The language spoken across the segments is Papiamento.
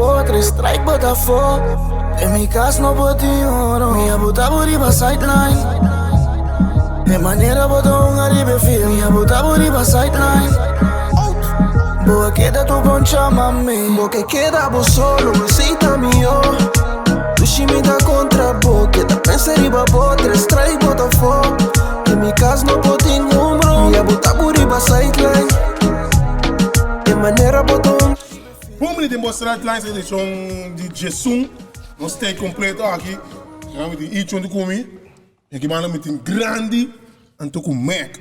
bo Tres strike bo ta fo Den mi kas no por tin oro Mi a buta bo riba sideline E manera bo ta hunga riba e field Mi a buta bo riba sideline Bo a keda tur bon chama mi Bo ke keda bo solo, esei ta mihó Dushi mi ta kontra bo, keda pensa riba bo Tres strike bo ta fo Den mi kas no por tin un bron Mi a buta bo riba sideline E manera bo ta hunga riba e field Bon bini den bo Sideline edishon di djesun. Nos stay kompleto aki. Mi tin Ichon di ku mi. I aki banda mi tin Grandi anto ku Mac.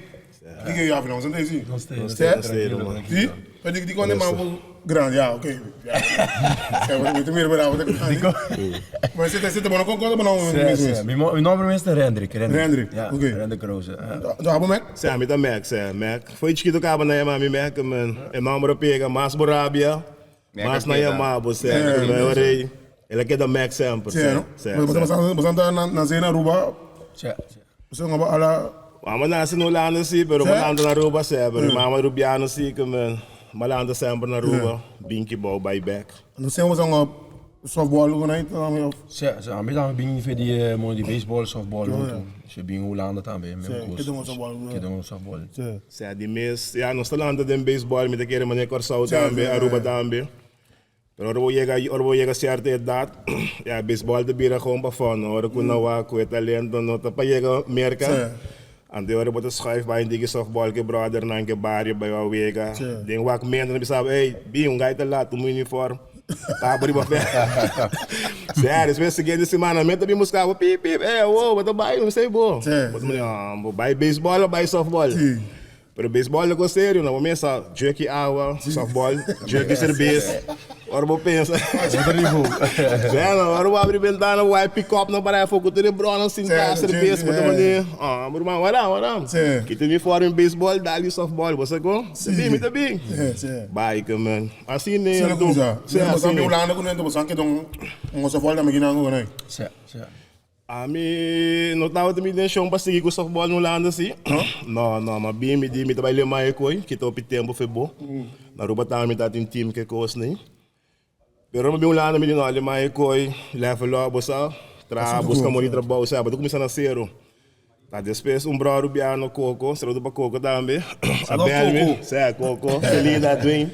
Di ke yabi nan? Bo sa si? Nos stay tranquilo Si? Pero di dikon e man ku Grandi? Ya ok. Mi ta mira bo ta Grandi. Ma si ta bo no kon konta bo nomber mes mes. Mi nomber mes ta Rendrick. Rendrick ok. Rendrick Rosa. Anto abo Mac? Si ami ta Mac si Mac. Foi chikito kaba nan yama mi Mac men e nomber a pega mas bo rabia mas nan yama bo si. El a keda Mac semper. Si no? Bo sa ta nace na Aruba? Si. Bo sa ngaba ala. Mama nace na Hulanda si pero mi lanta na Aruba si pero mi mama Rubiano si ke men mi lanta semper na Aruba binki bou bai bek. No semper bo sa ngaba softball ku nai tambe of? Si, si ami tambe bin fe di e modo di baseball, softball huntu. Si bin Hulanda tambe mesmo kos. Si, ke dunga softball. Ke dunga softball. Si. Si, di mes, ya nos ta lanta den baseball mi ta kere manera Kòrsou tambe, Aruba tambe. Pero ora bo yega ora bo yega sierto edat ya beisbòl ta bira gewoon pa fòn. Ora ku no wak ku e talento no ta pa yega Merka. Anto ora bo ta schuif bai un tiki sòftbòl ku e bròdernan ku e bario bai wak wega. Den wak mento nan bisa bo ey bin un gai ta lat un uniform ta bo riba vèlt. Sèrio despues siguiente simana men ta bin buska bo pip pip ey awo bo ta bai mi bisa bo. Bo ta mira bo bai beisbòl òf bai sòftbòl. Pero beisbòl ta kos serio, no bo mesa jerky awa, softball, jerky serbes, ora bo pensa. Otro nivo. Bueno, ora bo abri bentana bo wak pick up nan para afo ku tur e brònan sintá, serbes, bo ta mane, ah, mi ruman, wara, wara. Kita uniform beisbòl, dal di softball, bo sa kon? Ta bin, mi ta bin. Bai ke men. Asina e anto. Si, asina. Hulanda ku nan, bo sa ke don un softball tambe kinan ku nan. Si, si. Ami no tabata mi intencion pa sigui cu softball na Hulanda si. No, no, ma bin mi di mi ta bay Alemania koe, kita hopi tempo fe bo. Na Aruba tambe mi tabatin team ke cos ni. Pero ora mi bin Hulanda mi di no, Alemania koe, level up bo sa, traha, busca amor di trabou, sa, bo ta cuminsa na cero. Ta despues un brother Rubiano, Coco, saludo pa Coco tambe, a bel mi, sa, Coco, Celida, Dwayne.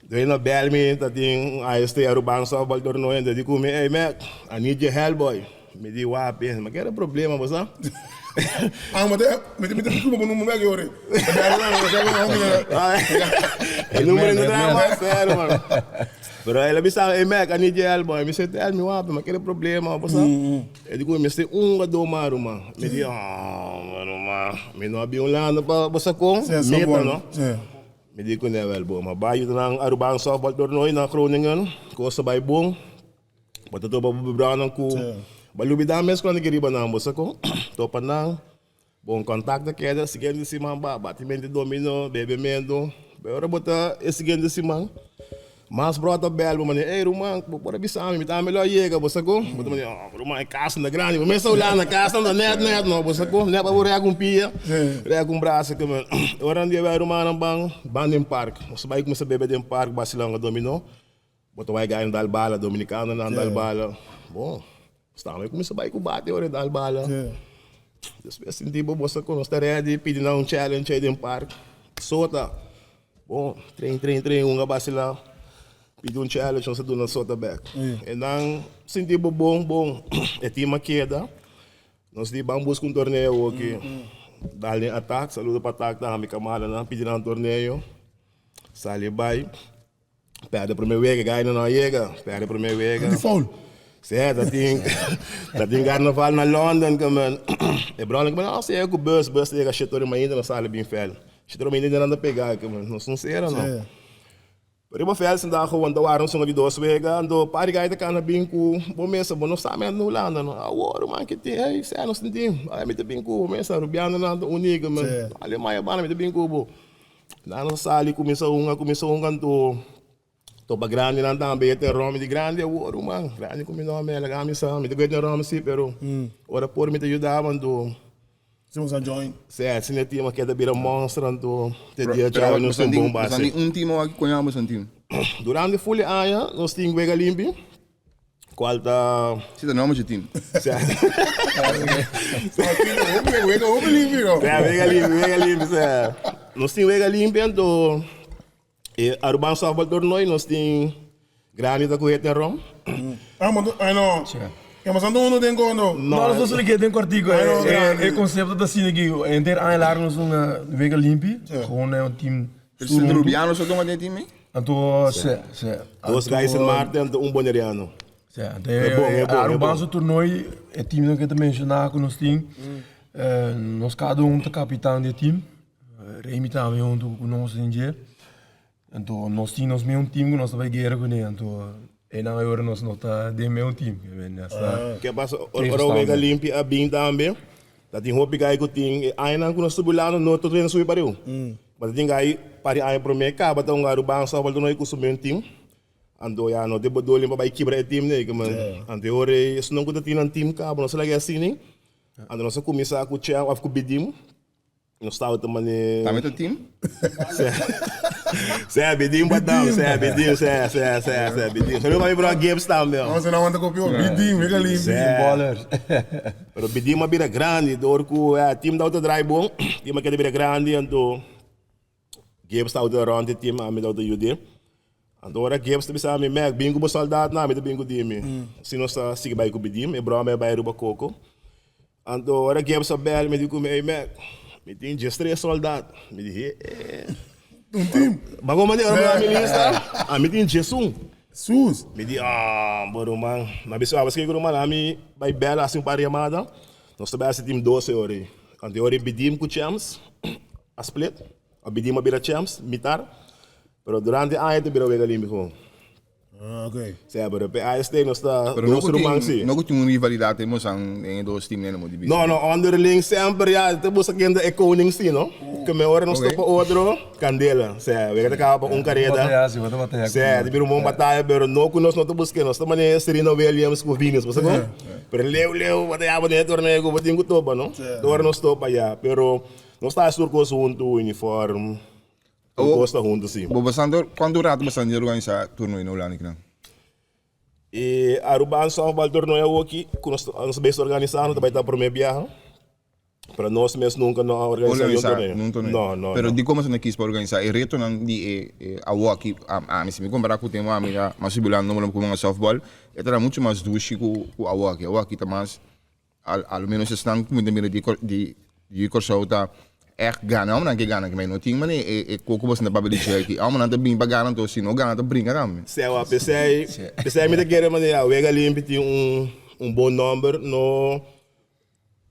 Dwayne a bel mi ta tin un AST Aruban softball torneo enta di cu mi, Ey Mac, I need your help boy. Mi di wapi, ma kere problema bo sa. Ah, ma te, mi te, mi te disculpa bo number bek yori. Ta bel nan, bo sa bo hombre. E number no traha mas serio man. Pero el a bisa, Ey Mac, I need your help boy. Mi si tell mi wapi, ma kere problema bo sa. E di cu mi mester un gado mas ruman. Mi di, oh ruman, mi no a bin Hulanda pa bo sa con, meta no. Mi di ku Newel, Bo ma bai yuda nan Aruban softball torneo na Groningen, kos ta bai bon. Bo ta topa bo brònan ku bo a lubidá mes ku nan ta riba nan, bo sa kon? Topa nan, bon kontak ta keda, siguiente siman ba batimentu di domino, bebementu. Pero ora bo ta e siguiente siman. Mas bro ta bel bo manera, ey ruman, bo por a bisa mi, mi tambe lo a yega, bo sa ku? Bo ta manera, oh ruman e kas no ta grandi, bo mes ta Hulanda, kas nan ta net net no, bo sa ku? Net pa bo rek un pia, rek un brasa ke men. Ora nan di e rumannan ban, ban den park, nos ta bai kuminsa bebe den park, basilon a dominó, bo ta wak e gainan dal bala, dominikanonan dal bala, bon, nos tambe kuminsa bai ku bate ora e dal bala. Despues sinti bo, bo sa ku? Nos ta ready, pidi nan un challenge ei den park, sota. Bon, train, train, train, un a basila, pidi un challenge, nos a duna sota bek. E nan sinti bo bon, bon, e team a keda. Nos di ban buska un torneo awoki. Dal den Attack, saludo pa Attack tambe, kamaranan, pidi nan un torneo. Sali bai, perde prome wega, gana no a yega, perde prome wega. Di foul. Sí, ta tin, ta tin carnaval na London, ke men. E bròder ke men, ah, sí, ku bus, bus ta yega shit ora mainta, nos sali bin fel. Shit ora mainta nan ta pega, ke men, nos no sera no. Pero riba fel sintá gewoon ta wara un sunga di dos wega, anto par di gai ta kana bin ku bo mesa, bo no sa men na Hulanda no. Awor, ruman, ke tin? Hey, sè, nos tin tin. Ay, mi ta bin ku bo mesa, Rubiano nan ta uní, ke men. Alemania banda mi ta bin ku bo. Nan a sali kuminsá hunga, kuminsá hunga, anto. Topa grandinan tambe e ta rom di grandi awor ruman grandi ku mi nòmber a laga mi sa mi ta goet na rom si pero ora por mi ta yuda anto Si bo sa join. Si asina e team a keda bira monster anto te dia djawe nos tin bon base. Boso tin un team awor ki koña boso tin? Durante ful e aña nos tin Wega Limpi, cual ta. Si ta nomber dje team. Wega hopi limpi no. Sea, Wega Limpi, Wega Limpi, sea. Nos tin Wega Limpi anto e Aruban Softball Tornooi nos tin grandi ta cu hete rom. Ah, ma ay no. Ya mas ando uno den kondo. No, nos no den kortico. E concepto ta asina ki henter aña largo nos un Wega Limpi, gewoon un team. Pero si Rubiano sa tuma den team ei? Anto, se, se. Dos guys in Maarten anto un Boneriano. Se, anto e bon, e bon, Aruba su toernooi, e teamnan ku ta menshoná ku nos tin, nos kada un ta kapitan di e team. Remy tambe huntu ku nos den dje. Anto nos tin nos meun team ku nos ta bai guera kuné, anto einan ayora nos no ta den meun team. Ke pasa ora Wega Limpi a bin tambe, ta tin hopi guy ku tin e añanan ku nos ta bulando no ta traina subi pariu. But tin gai par di aña prome caba ta un Aruban softball torneo cu su men team. Anto ya no te bedoeling pa bay kibra e team nee man. Anto e ora ey esnan cu ta tin nan team caba no sa laga asina ey. Anto nos a cuminsa cu Chel of cu Bidim. Nos tabata mane. Tambe ta team? Sea Bidim pa dam, sea Bidim, sea sea sea sea Bidim. Saludo pa mi bro Gibbs tambe. No, se no aguanta copio. Bidim, mira limpi. Sea. Pero Bidim a bira grandi door cu e team tabata draai bon, team a keda bira grandi anto Gibbs tabata rond e team, ami tabata yude. Anto ora Gibbs ta bisa mi, Mac, bin cu bo soldaatnan, ami ta bin cu dimi. Si nos ta sigui bay cu Bidim, e broma e bay riba Coco. Anto ora Gibbs a bel mi di cu mi, Ey Mac, mi tin diestres soldaat. Mi di, He he. Un team. Bago manera ora mi wak mi lista, ami tin diesun. Sus. Mi di, ah, bo ruman. Mi a bisa, abas kiko ruman, ami bai bel hasi un par yamada. Nos ta bai hasi team 12 ora ei. Anto e ora ei Bidim ku Champs a split. A Bidim a bira Champs, mitar. Pero durante aña ta bira wega limpi gewoon. Ah, ok. Sea, pero pe AST nos ta Pero no dos ku ruman tin, si. no ku tin un rivalidat den bosan den e dos team neno mo di bisa. No, no, onderling semper ya ta busca ken ta e koning si, no? Ke me ora nos Ok. topa otro, kandela. Sea, wega ta kaba pa un kareda. Bataya si, bo ta bataya ku Sea, ta bira un bon bataya, pero no ku nos no ta busk'é. Nos ta manera Serena Williams ku Venus, bo sa kon? Pero leu leu bataya bo den e torneo ku bo tin ku topa, no? Ta ora nos topa ya, pero nos ta hasi tur kos huntu, uniform, Tur kos ta huntu si. Bo basando, kuantu rato basando di organisa torneo na Hulanda kinan? E Aruban Softball Torneo awoki ku nos nos bes organisando ta bai ta prome biaha. Pero nos mes nunka no a organisa niun torneo. Organisa niun torneo. No, no, Pero no. dikon boso no kis pa organisa e retonan di e e awoki? Ami si mi kompara ku tempu ami ta mas subi Hulanda no ku softball e ta muchu mas dushi ku ku awoki. Awoki ta mas A lo menos esnan ku mi ta mira di di di Kòrsou ta ègt gana. Homennan ke gana ke no tin manera e e koko boso ta papia di dje aki. Homennan ta bin pa gana anto si no gana ta brinka tambe. Sewa, p'esei p'esei mi ta kere manera Wega Limpi tin un un bon nòmber no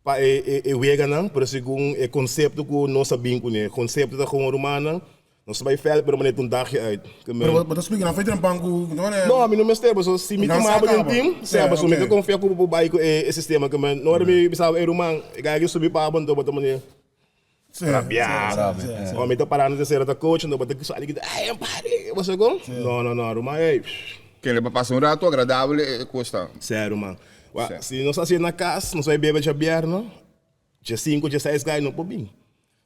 pa e e e weganan pero segun e konsepto ku nos a bin kuné. Konsepto ta kon rumannan Nos ta bai vèlp pero manera ta un dagje uit. Pero bo ta splika nan fecha pan ku No, mi no mester paso si mi tuma bo den team, sea paso mi ta konfia ku bo por bai ku e sistema ku mi no ora mi bisa bo, ey ruman, e guy aki subi pa bo anto bo ta manera rabia. Ora mi ta para na tercera ta coach anto bo ta sali grita, ey pare, bo sa kon? No, no, no, ruman ey. Kende pa pasa un rato agradable e kos ta. Sea ruman. Wak, si nos hasié na kas, nos bai bebe djabièrnè, dje sinku, dje seis guy no por bin.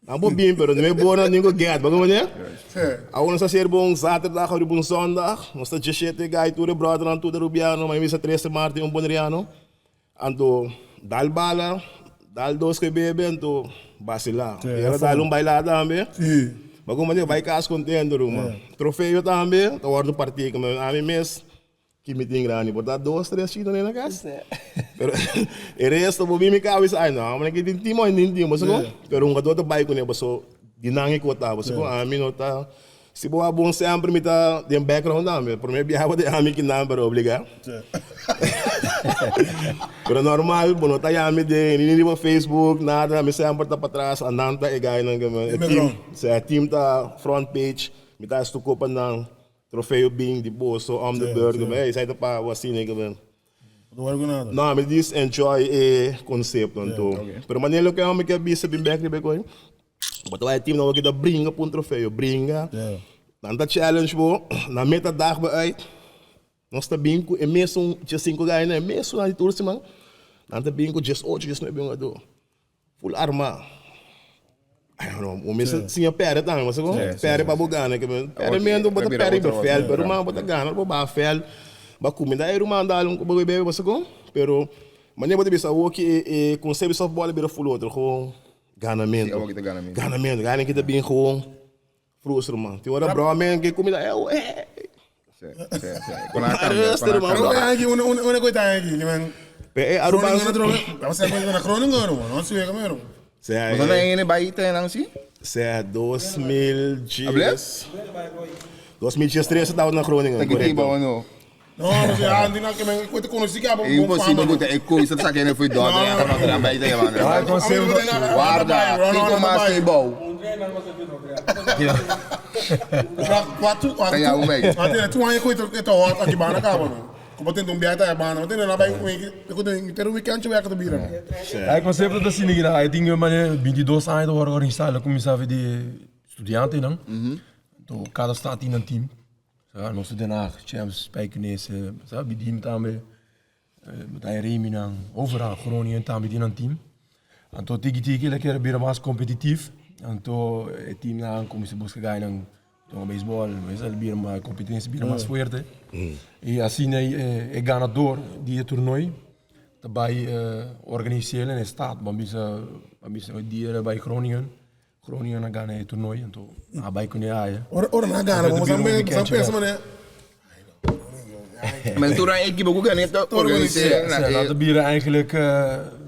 Nan por bin, pero no e bon nan tin ku get, bo comprende? Awor nos a ser bon zaterdag of bon zondag, nos ta djeshete gai tur e brothernan tur Arubiano, ma mi bisa trece Martin un Boneriano, anto dal bala, dal dos ke bebe, anto basila. I ora dal un baila tambe, bo comprende? Bai kas contento ruman. Trofeo tambe ta wordo parti, ami mes. Ki mi tin grandi por ta dos tres chito na cas pero e resto bo bin mi cabeza ay no amo ki tin timo ay tin timo bo sa con pero hungador ta bay cune paso di nan e cota bo sa con ami no ta si bo a bon semper mi ta den background tambe prome biaha bo ta ami ki nan pero obliga pero normal bo no ta yami den ni riba Facebook nada mi semper ta patras anan ta e guy nan e team e team ta front page mi ta haci tur copa nan. Trofeo bin di boso om de beurt ku ey esei ta pa bo asina ku men. No wòrdu ku nada. No, mi dis enjoy e konsepto anto. Pero manera loke mi ke bisa bin bek riba e kos, bo ta bai e team nan ku ta bringa pa un trofeo, bringa, nan ta challenge bo, nan meta dag bo uit, nos ta bin ku e mesun diesinku guy nan, e mesun nan di tur siman, nan ta bin ku diesocho, diesnuebe hungadó. Full arma. I don't know, bo mester siña perde tambe, bo sa kon? Perde pa bo gana, ke men perdemento bo ta perde riba veld, pero ruman bo ta gana, bo baha veld, bo a kuminda e ruman dal un bo bebe, bo sa kon? Pero manera bo ta bisa awor ki e konsepto di softball a bira full otro, gewoon ganamento, ganamento, gana ki ta bin gewoon frustra man, tin ora broma men ke kuminda e e. Rustig man. Una cosa aquí, que men. Pe e Aruba. Vamos a ver na Groningen, man. No se ve kamero. Sea. Você não é bai tem não si? Sea 2010. 2013 tava na Groningen. Tá que tipo no. No, no sé, antes na que men cuenta conocí que É impossível que é coisa sabe que foi dó, né? Tá não bai tem mano. Ah, conselho. Guarda, fico mais que bom. Quatro, quatro. Tem um mês. Até tu aí coisa que tá hot aqui bana acaba, não. Como tem um biata é bana, tem na bai um que ter um weekend que vai bira. É conceito da cine que aí tinha maar 22 anos de organizar, começava de estudante, não? Então cada stad in een team. Sa, nos Den Haag, Champs, Spijkenisse, sabe, die tambe, met hij Remy dan, overal, Groningen tambe die een team. En toen tiki tiki lekker weer mais competitief. En toen het team dan komen ze buscar ganhar então beisebol, mas ele bira uma competência bira mais forte. E assim é, é ganador de torneio também organizar na estado, vamos vamos dia bij Groningen. Groningen ganha o torneio, então a bij kunnen ja. Ora ora na gana, vamos a ver, vamos a pensar, né? Mas tu ran equipe que ganha tá organizar. Dat bieren eigenlijk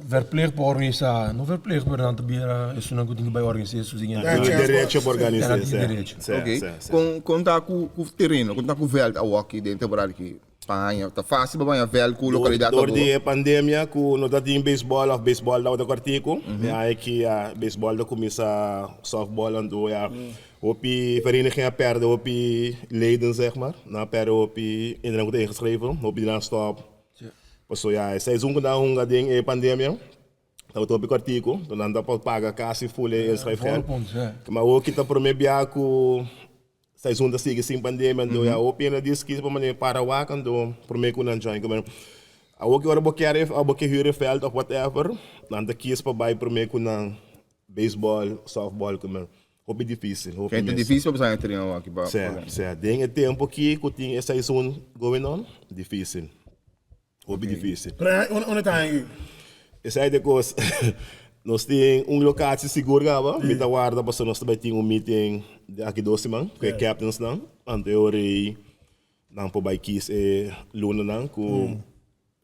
verplicht bij organiseren. Nog verplicht, maar dan te bieren is zo'n goed ding bij organiseren. Zo dingen. Ja, Direito op Ja, organiseren. dat direito. Ok. Com conta com com terreno, conta com veld a walk dentro temporada aqui. Panha, tá fácil para banhar veld com localidade Door boa. die pandemia, ku no dat in baseball of baseball dat kwartico. Ja, ik ja, baseball dat começa softball en door ja. Hopi verenigingen perde, hopi leden zeg maar. Na perde hopi iedereen wordt ingeschreven, hopi dan stop. So ja, seizoen gedaan hunga ding e pandemia. Dat hopi kwartico, dan dat paga casi full inschrijfgeld. Volle pond, ja. Maar ook kita prome bia ku seizoen da sigue sem pandemia do ya opi na diz que pa mané para wakan do prome ku nan join kuma a ook ora bo quer a bo huren veld of whatever dan de kies pa bij prome ku nan baseball softball kuma hopi difícil hopi Kijk, het mes. difícil para terreno aqui para. Sim, sim. Tem tempo que ku tin e seizoen going on difícil hopi difícil Pero onde tá aí? Essa é de coisa. Nós temos um locatie seguro, gaba. Met de waarde, pas nós também temos um meeting de aqui dois man, com a captains não. Anteori, não por by kies e luna não, com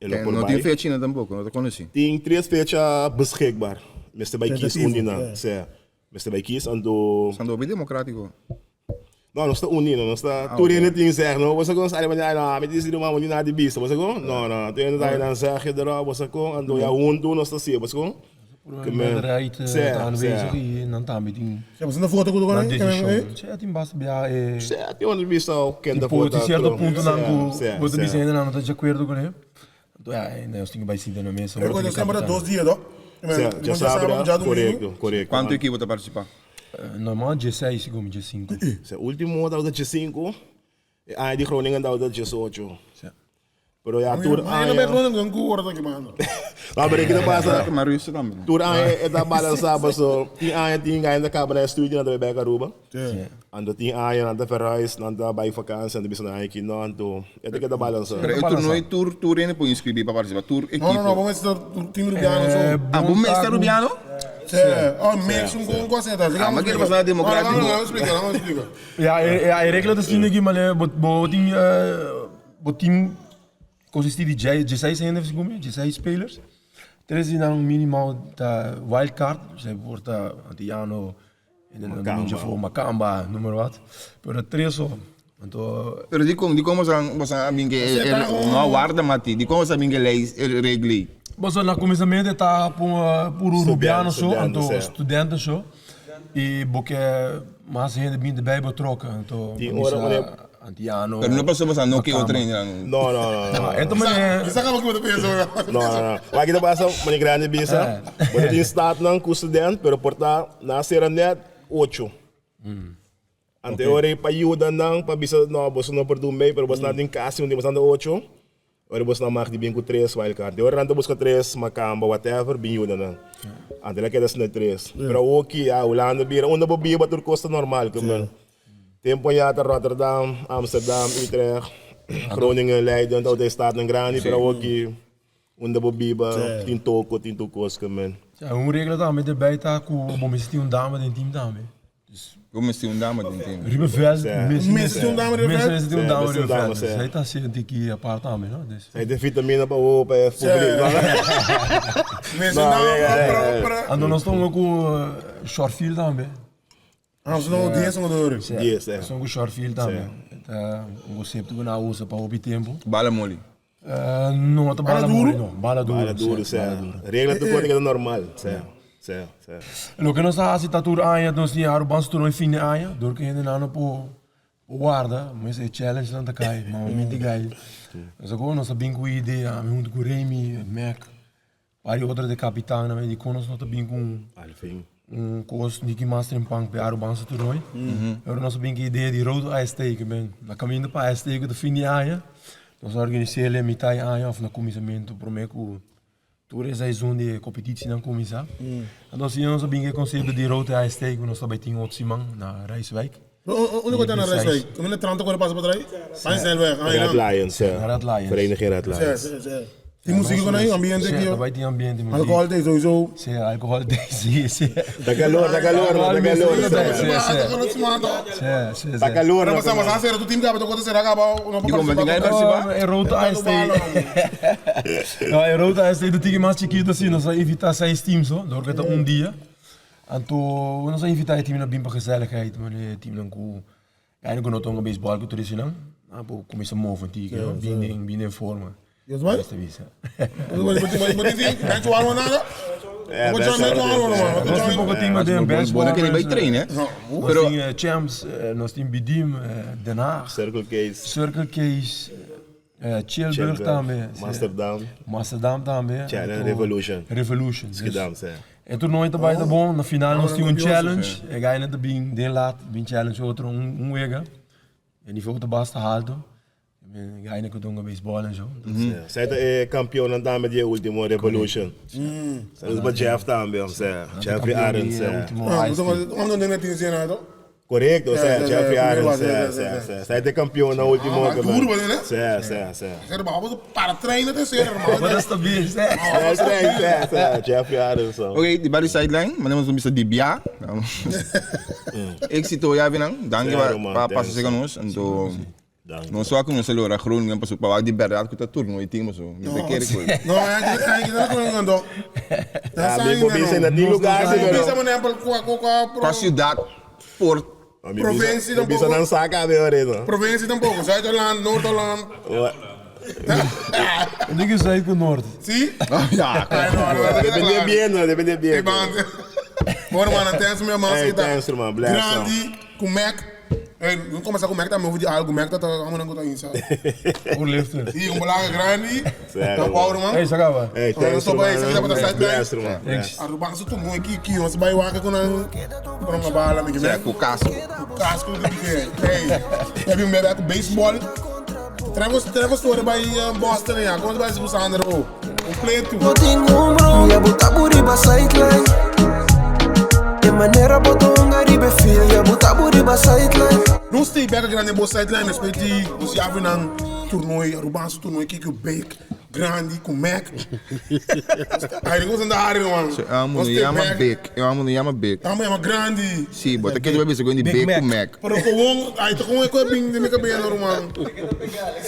ele por Não tem by. fecha tampouco, não te conheci. Tem três fecha beschikbaar. Mr. bij kies Tentativo, unie não. Sim. Mr. bij kies en do. Sando bem democrático. Não, nós está unindo, nós está. Turin het ding zeggen, no. Você com sabe, mas não, me disse do mamãe na de bista, você com? Não, não. Turin het dan zeg je erop, você com? En do ja, junto nós está sim, você com? De meerderheid aanwezig en dan tambe die. Ja, mas na foto com o Dat né? is zo. Ja, die basta bij eh Certo, onde vista quem da Tipo, tem certo ponto na Sim, que você sim. dizendo não tá de acordo com ele. Então, ja, nós temos que vai sentar na mesa. Eu gosto sempre dois dias, ó. Certo, já sabe, já domingo. correto, correto. Quanto equipe tá participar? Normaal G6, segundo G5. Se último da G5, ah, de Groningen da G8. Sim. Pero ja, tour Mas não é ah, Groningen com o aqui, mano. maar bereken de passa. Maar Russo também. Tour ah, é da balança, so tien ah, tien ga in de kamer studio naar de bij Aruba. En dat tien ah, naar de verhuis, naar de bij vakantie en de bisa naar aqui não, então, é que da balança. Pero o torneio tour tour ainda pode inscrever para participar. Tour equipe. Não, não, não, vamos estar time Rubiano só. Ah, bom mestre Rubiano? Oh, mix um com com certeza. Ah, maar que passar democrático. Não, não, explica, não explica. Ja, ja, e regla dat is niet maar bo team bo team consiste de G6 ainda segundo, G6 spelers. Três dan minimaal de wildcard, ze wordt Antiano en dan Makamba. voor Makamba, noem maar wat. Maar três zo. Então, Pero di como di como san san abin que não guarda mati, di como san que lei regli. Bom, na começamento tá por por Rubiano zo, studenten, então ja. studenten zo. E porque mais gente bem erbij betrokken, então Die ora, wanneer- Antiano. Pero não passou san no que o treino. Não, não, não. não. Então, mas Isso acaba que eu penso. No, no, no. Maar ik passa, meneer Grande Bisa. Want in staat nan ku student, pero porta na sera net 8. Ante ore pa ayuda nan, pa bisa no, boso no perdu mee, pero bos na din kasi, hindi bos na 8. Ora bos nan mag di bin ku tres wildcard. De ora nan ta buska tres makamba whatever bin yuda nan. Anto el a keda sna tres. Pero awoki ya Hulanda bira unda bo biba tur kos ta normal ke men. Tempo ya ta Rotterdam, Amsterdam, Utrecht, Groningen, Leiden ta otro stadnan grandi pero awoki unda bo biba tin toko tin tur kos ke men. Ja, un regla tambe erbij ta ku bo mester tin un dame den team tambe. Bo mester un dame den team. Riba veld mester tin un dame riba veld. Mester tin un dame riba veld. Esei ta hasi un tiki apart tambe no. Dus. Esei ta vitamina pa wowo pa e publiek. Mester un dame pa. Anto nos ta hunga ku short field tambe. Ah, nos no 10 hungador ori. 10, Nos ta hunga ku short field tambe. Ta un concepto ku nan a usa pa hopi tempo. Bala moli. No ta bala moli no. Bala duro. Bala duro, sè. Regla tur kos ta keda normal. Sè, sè, sè. Loke nos ta hasi ta tur aña nos tin Arubanse tur fin di aña dor ku hendenan no por warda mes e challenge nan ta kai normalmente gai. Nos a komo nos a bin ku idea ami huntu ku Remy, Mac, varios otro di kapitannan dikon nos no ta bin ku un kos niki mas trempan pa e Arubanse toernooi. Ora nos a bin ku e idea di Road to AST ku men na kaminda pa AST ku ta fin di aña nos a organis'é el mitad di aña òf na kuminsamentu promé ku tur e seizoen di e kompetitienan kuminsá. Anto asina nos a bin ku e konsepto di Road to AST ku nos ta bai tin otro siman na Rijswijk. Unda ku ta na Rijswijk? Kaminda tram ta kore pasa pa trai? Rijswijk, Red Lions, ja. Red Lions. Vereniging Red Lions. Sí, sí, sí. Tin muziek ku nan, ambiente ki. Sí, ta bai tin ambiente muziek. Alkohol t'ei sowieso. Sí, alkohol t'ei, sí, sí. Ta kalor, ta kalor, ta kalor. Sí, sí, sí. Ta kalor. Pero pasá, pasá sera tu team kaba, ta kota sera kaba, no pa partisipá. E road to AST. No, e road to AST ta tiki mas chikito si, nos a invitá seis teams so, dor ku ta un dia. Anto nos a invitá e teamnan bin pa gezelligheid, manera e teamnan ku Aina ku no tonga beisbòl ku tur eseinan, nan por kuminsá move un tiki, no? Bin den, bin den forma. Dios bai? Dios ta bisa. Bo tin bench warmer nada? Bo join bench warmer no? Nos tin poko team den bench warmer. Bo no kere bai train, eh? Nos tin Champs, nos tin Bidim, Den Haag. Circle K's. Circle K's, Chilburg tambe. Amsterdam. Amsterdam tambe. Challenge Revolution. Revolution. Schiedam, sí. E toernooi ta bai ta bon. Na final nos tin un challenge. E gainan ta bin den laat, bin challenge otro un wega. E nivel ta basta halto. E gainan ku dunga baseball en zo. Zij ta e kampioennan tambe di e ultimo Revolution. Saludos pa Jeff tambe, Jeffrey Arends. Unda nan tin zin ato? Correcto, sí, Jeffrey Arends, sí, sí, sí. Zij ta e kampioen na ultimo. Ah, duro ba ne? Sí, sí, sí. Ser ba bo para train te ser, hermano. Bo ta stabil, sí. Sí, sí, sí, Jeffrey Arends. Ok, di bari sideline, manera nos bisa di bia. Éxito ya binan. Danki pa pasa cerca nos. Anto Nos wak nos a lora Groningen paso pa wak di berdad ku ta turno i tin paso mi ta kere ku No, ai ki ta Groningen to. Ya mi por bisa na tin lugar si pero. Bisa por ehempel kua kua kua Kua ciudad por Provincie Mi bisa tampoco. nan sa kabe ora no. Provincie tampoco. Zuid-Holland, Noord-Holland. Unda ku Zuid ku Noord? Si? Ya. Ai no, no, no. Depende bien no, depende bien. Bueno man, thanks mi man. Hey, thanks man, bless. Grandi ku Mac. Ey, no comenzá cu Mac tambe over di algo. Mac ta ta amo nan cu ta insa. Oerlifter. Sí, un balaga grandi. Ta power man. Ey, sa caba. Ey, thanks man. man. Ey, sa Bless man. Thanks. Aruba su tu moe ki ki ons bai waka cu nan con nan bala mi Sea cu casco. Cu casco di ki. Ey, heb je meer cu baseball. Trevor Trevor story bai Boston ya. Como bai su Sandro? Completo. No tin un bron, ya bo ta buriba sideline. E manera bo ta hunga riba e field, ya bo ta buriba sideline. Nos stay back grandi bo sideline despues di nos yavi nan toernooi Arubaanse toernooi kiko big grandi ku Mac. Ay di kosa anda hari man. So e amo no yama big, e amo no yama big. Amo yama grandi. Si, bo ta kere bo bisa ku di big ku Mac. Pero gewoon ay ta gewoon e ku e bin den mi kabesa ruman.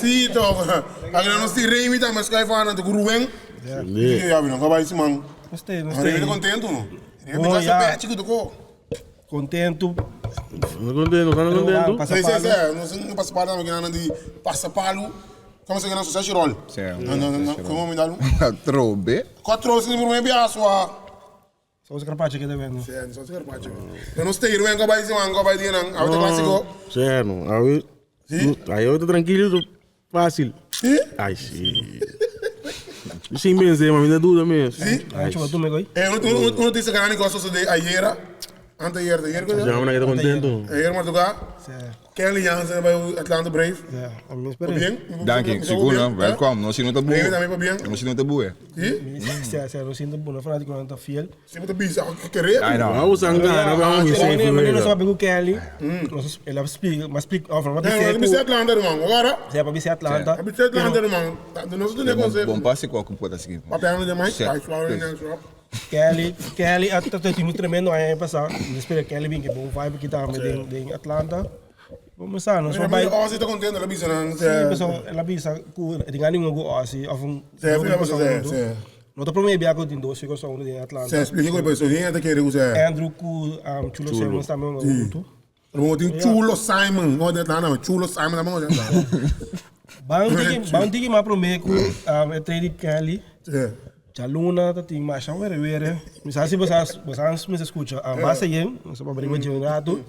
Si toch. Agora nos tin Remy tambe schuif aan anto ku Ruben. Sí. Ya bino, ka bai siman. Nos te, nos Remy te. ta contento no. Remy Oh, ta ja. sa pechi ku toko. Contento. No contento, no contento. Pasa Sí, sí, palo. sí. Nos no pasa palo tambe kinan di pasa palo. Como se kinan sausage roll. Sí. No, no, no, como mi dalu? Trobe. Quatro sin por mi biaswa. Sausage carpaccio ke ta bendo. Sí, sausage carpaccio. Pero nos te Ruben ka bai siman ka bai dinan. Awor ta clasico. Sí, no. Awe. Sí? Ay, yo tranquilo, fácil. Sí? Ay, sí. Sin vencer, mami, no duda mes. Sí? Ay, Chupa tu me goy. Eh, uno, uno, uno dice grande cosa sucede ayer. Anteayer, ayer ku Llama na kita contento. Ayer madrugá. Kenley Jansen a bai Atlanta Braves. Pabien. Danki, sigur no. Welkom. Nos si no ta buwe. Remy tambe pabien. Nos si no ta buwe. Si? Si, si, nos si no ta buwe. Fanaticonan ta fiel. Si bo ta bisa kere. Ai no. Vamos a gana, vamos a Mane, mane nos a papia ku Kenley. Nos el a splika, mas splika, of a Nos a bisa Atlanta ruman. Awor. Si, a bisa Atlanta. A bisa Atlanta ruman. Nos a duna e conseho. Bon pase ku ku por ta sigui. Papiando den mai. Bai suave den suave. Kelly, Kelly a ta tin un tremendo aña pasá. Mi ta spera Kelly bin ke bon vibe aki tambe den den Atlanta. Bo sa nos por bai. Ozzy ta contento el a bisa nan. Sí, pasobra el a bisa ku e tin ningun ku Ozzy of un Sí, sí, sí, sí. No ta prome bia ku tin dos chicos huntu den Atlanta. Sí, splika ku e hende ta kere ku se. Andrew ku Chulo Simmons tambe huntu. Pero bo tin Chulo Simon, no den Atlanta, Chulo Simon tambe no den Atlanta. Ban tiki, ban tiki mas prome ku e trade di Kelly. Sí. Djaluna ta tin masha were were. Mi sa si bo sa, bo sa mester skucha. Basta yen, nos ta papia riba dje un ratu.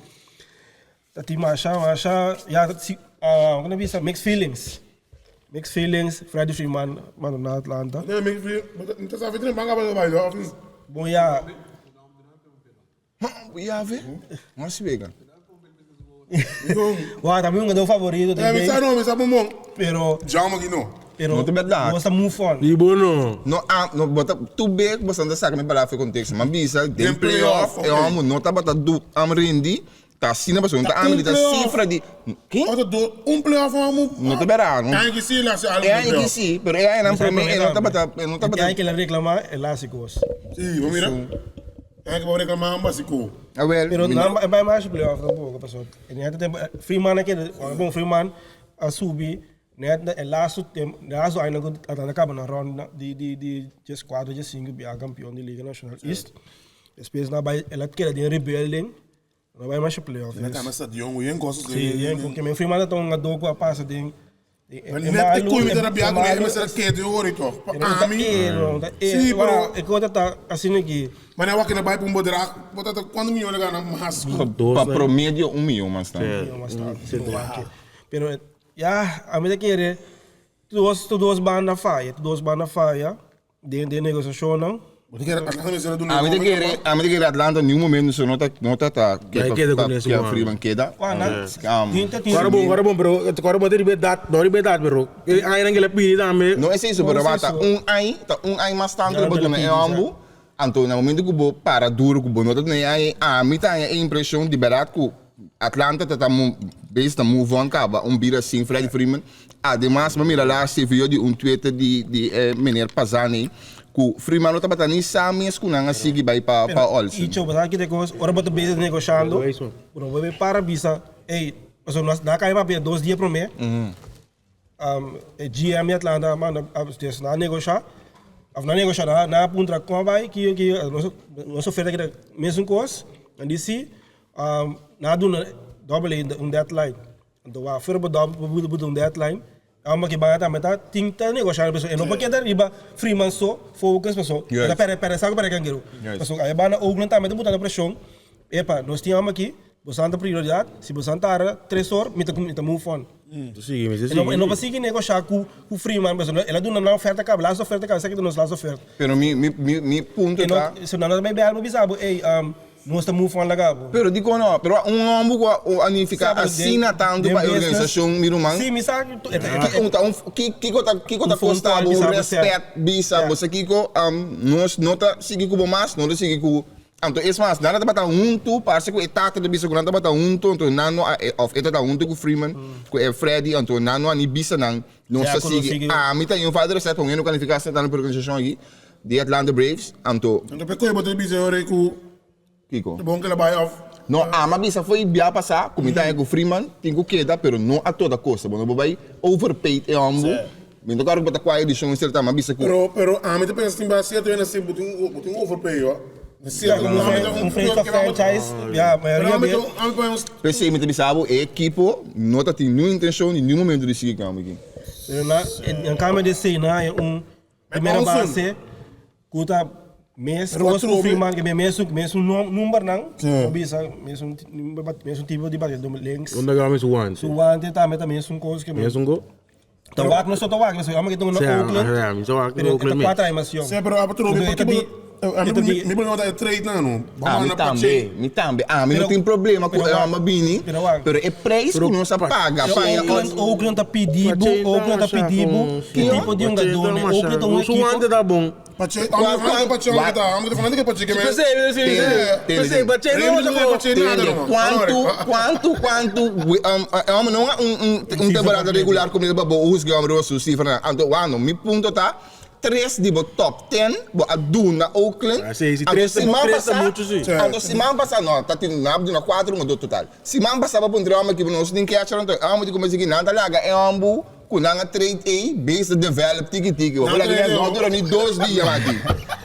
Ta tin masha, masha, ya, si, ku nan bisa, mixed feelings. Mixed feelings, Freddie Freeman manda na Atlanta. Nee, mixed feelings, mi ta sa fi tin banga pa bai, of ni? Bon ya. Yave, mas wega. Wa ta mi hungador favorito den Mi sa no, mi sa bon bon. Pero Jaume aki no. Pero No ta berdad. Nos ta move on. Di bo no. No a no bo ta tu be bo ta saka mi palabra for contexto. Ma bisa den playoff e homo no tabata du am rindi ta asina pasobra no ta ami ta cifra di Kin? Ota do un playoff homo. No ta berdad no. E aña ki si el hasi algo E aña ki si pero e añanan prome e no tabata e no tabata. E aña ki el a reclama el a hasi cos. Si bo mira. E aña ki bo reclama amba hasi cos. Awel Pero nan e bai mas playoff tampoco pasobra e neta tempo Freeman a keda bon Freeman a subi net na e laatste tempo e laatste aña ku Atlanta kaba na ronda di di di dieskuater diesinku bia kampion di Liga Nacional East despues nan a bai el a keda den rebuilding nan a bai mas playoff. El a kaba stadion ku yen kos Si yen ku men Freeman ta un hungador ku a pasa den Maar net e koe mi ta rabia ku mi mester a keda den ori toch. Pa ami. Si, pero. E kota ta asina aki. Maar nan wak na bai pa un bedrag, bo ta kuantu miyon a gana mas ku. Pa promedio un miyon mas tantu. Un miyon mas tantu. Pero ya, ami ta kere tur dos banda faya, tur dos banda faya den den negosiashonnan. Bo ta kere Atlanta mester a duna Ami ta kere, ami ta kere Atlanta niun momento so no ta no ta ta ke Bai keda pa ku ke Freeman keda. Kora bon, kora bon, pero kora bon ta riba edat, no riba edat pero e añanan ke el a pidi tambe. No es eso, pero ta un aña, ta un aña mas tantu lo bo duna e hombu, anto na momento ku bo para duro ku bo no ta duna e aña, ami ta haña e impreshon di bèrdat ku Atlanta ta ta bes ta move on kaba un bira sin Freddie Freeman. Ademas mi a mira laatste video di un Twitter di di e meneer Pazani ku Freeman no tabata ni sa mes ku nan a sigui bai pa pa Olsen. Icho, bo sa kiko kos, ora bo ta bezig negoshando, bo no por para bisa, ey, pasobra nos nan a kaya papia dos dia prome, e GM di Atlanta a manda, des nan a negosha, of nan a negosha, nan a puntra kon a bai, kiko kiko, nos oferta keda mesun kos, nan di si, Nan a duna Double A un deadline. Anto wak fuera bo dòbel bo buta buta un deadline. Amba ki banda tambe ta tin ta negoshá pasobra e no por keda riba Freeman so focus pasobra e ta pèrdè pèrdè sa ku pèrdè kangeru. Pasobra e banda Oakland tambe ta butando preshon. Epa nos tin amba aki bosan ta prioridat si bosan tarda tres or mi ta mi ta move on. E no por sigui negoshá ku Freeman pasobra el a duna nan oferta kaba laatste oferta kaba esaki ta nos laatste oferta. Pero mi mi mi punto ta. Si nan no ta bai bèl bo bisa bo ey. Nos ta move on laga bo. Pero dikon no? Pero un homber ku a nifiká asina tantu pa e organisashon, mi ruman. Sí, mi sa. Kiko ta kiko ta kosta bo un rèspèt bisa bo sa kiko nos no ta sigui ku bo mas, no ta sigui ku anto es mas nan a tabata huntu parse ku e tata ta bisa ku nan tabata huntu anto nan no a òf e tabata huntu ku Freeman ku e Freddy anto nan no a ni bisa nan nos ta sigui ami ta un falta di rèspèt pa un hende ku a nifiká asina tantu pa e organisashon aki. Di Atlanta Braves, anto. Anto pe koe bo ta bisa ora ku. Kiko? Ta bon ku el a bai of. No, ama bisa fo'i bia pasá ku mi ta haña ku Freeman tin ku keda pero no a toda kosta. Bo no por bai overpaid e hòmber. Mi no ta kòrda ku bo ta kua edishon esei ta, mi a bisa ku. Pero, pero ami ta pensa tin bai sierto hende si bo tin bo tin overpay ho. Sierto ami ta un franchise, ya, mayoria di. Ami ta un. P'esei mi ta bisa bo e ekipo no ta tin niun intenshon di niun momento di sigui ku hòmber aki. Pero na, en kambio di esei nan haña un. Primera base ku ta mes kos ku Freeman ke mesun mesun numbernan bo bisa mesun mesun tipo di bate links. Unda gaba mes wante. Su wante tambe ta mesun kos ke Mesun ko? Ta wak nos ta wak nos amo ke ta na Oakland. Mi ta wak Pero e ta kuater animacion. Sí, pero abo trobe E ta di. Mi problema ta e trade nan no. Ami tambe, mi tambe. Ami no tin problema ku e hòmber bini, pero e preis ku nos a paga pa e Oakland, Oakland ta pidi bo, Oakland ta pidi bo ki tipo di hungadó ne. Oakland ta un ekipo. Su wante ta bon. Pache, amo pache amo ta, amo ta fanático pache ke me. P'esei, p'esei, pache no ta Tende, kuantu, kuantu, kuantu, e hòmber no un un temporada regular ku mi ta bo husga e hòmber riba su sifranan. Anto, wano, mi punto ta. Tres di bo top ten bo a duna Oakland. Ah, sí, sí, Anto tres ta- siman tres ta pasá, mucho, sí. anto siman pasá, no, ta tin, nan a duna kuater un a dos total. Siman pasá bo puntra e hòmber ki nos tin catcher anto e hòmber di kuminsá ki nan ta laga e hòmber ku nan a trade ei bezig ta develop tiki tiki. Bo por Nan laga trade no e dura ni dos dia mati.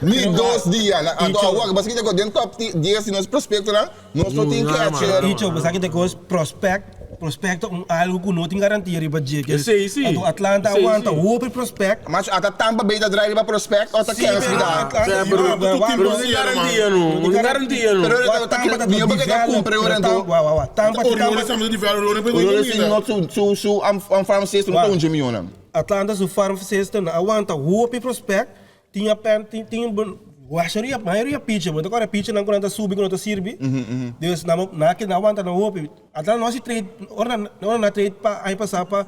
Ni dos dia. Nan anto Icho. awor pasobra ku den top dies di nos prospectonan nos no tin No, nada, man. catcher. Icho, bo sa ki te kos prospect, prospect ta un algo ku no tin garantia riba dje. Ke Esei si. Anto Atlanta Esei aguanta si. hopi prospect. Macho ata Tampa Bay ta draai riba prospect o ta Sí, Kansas pero ta? Atlanta, Sea, pero ja, tu wa- team Pero wa- no tin garantia no, no tin garantia no. Pero wa- ta Tampa ta mi porque ta develop, cumpre pero ora Tam- anto. wa- wa- wa. Tampa Orioles Tampa tambe ta develop, Orioles Orioles sin no su su su am am farm system no ta un miljoen. Atlanta su farm system na aguanta hopi prospect tin a pen tin tin bon mayoria mayoria pitcher bo ta kore pitcher nan ku nan ta subi ku nan ta sirbi dus nan nan a keda aguanta nan hopi Atlanta no hasi trade ora nan ora nan a trade pa aña pasa pa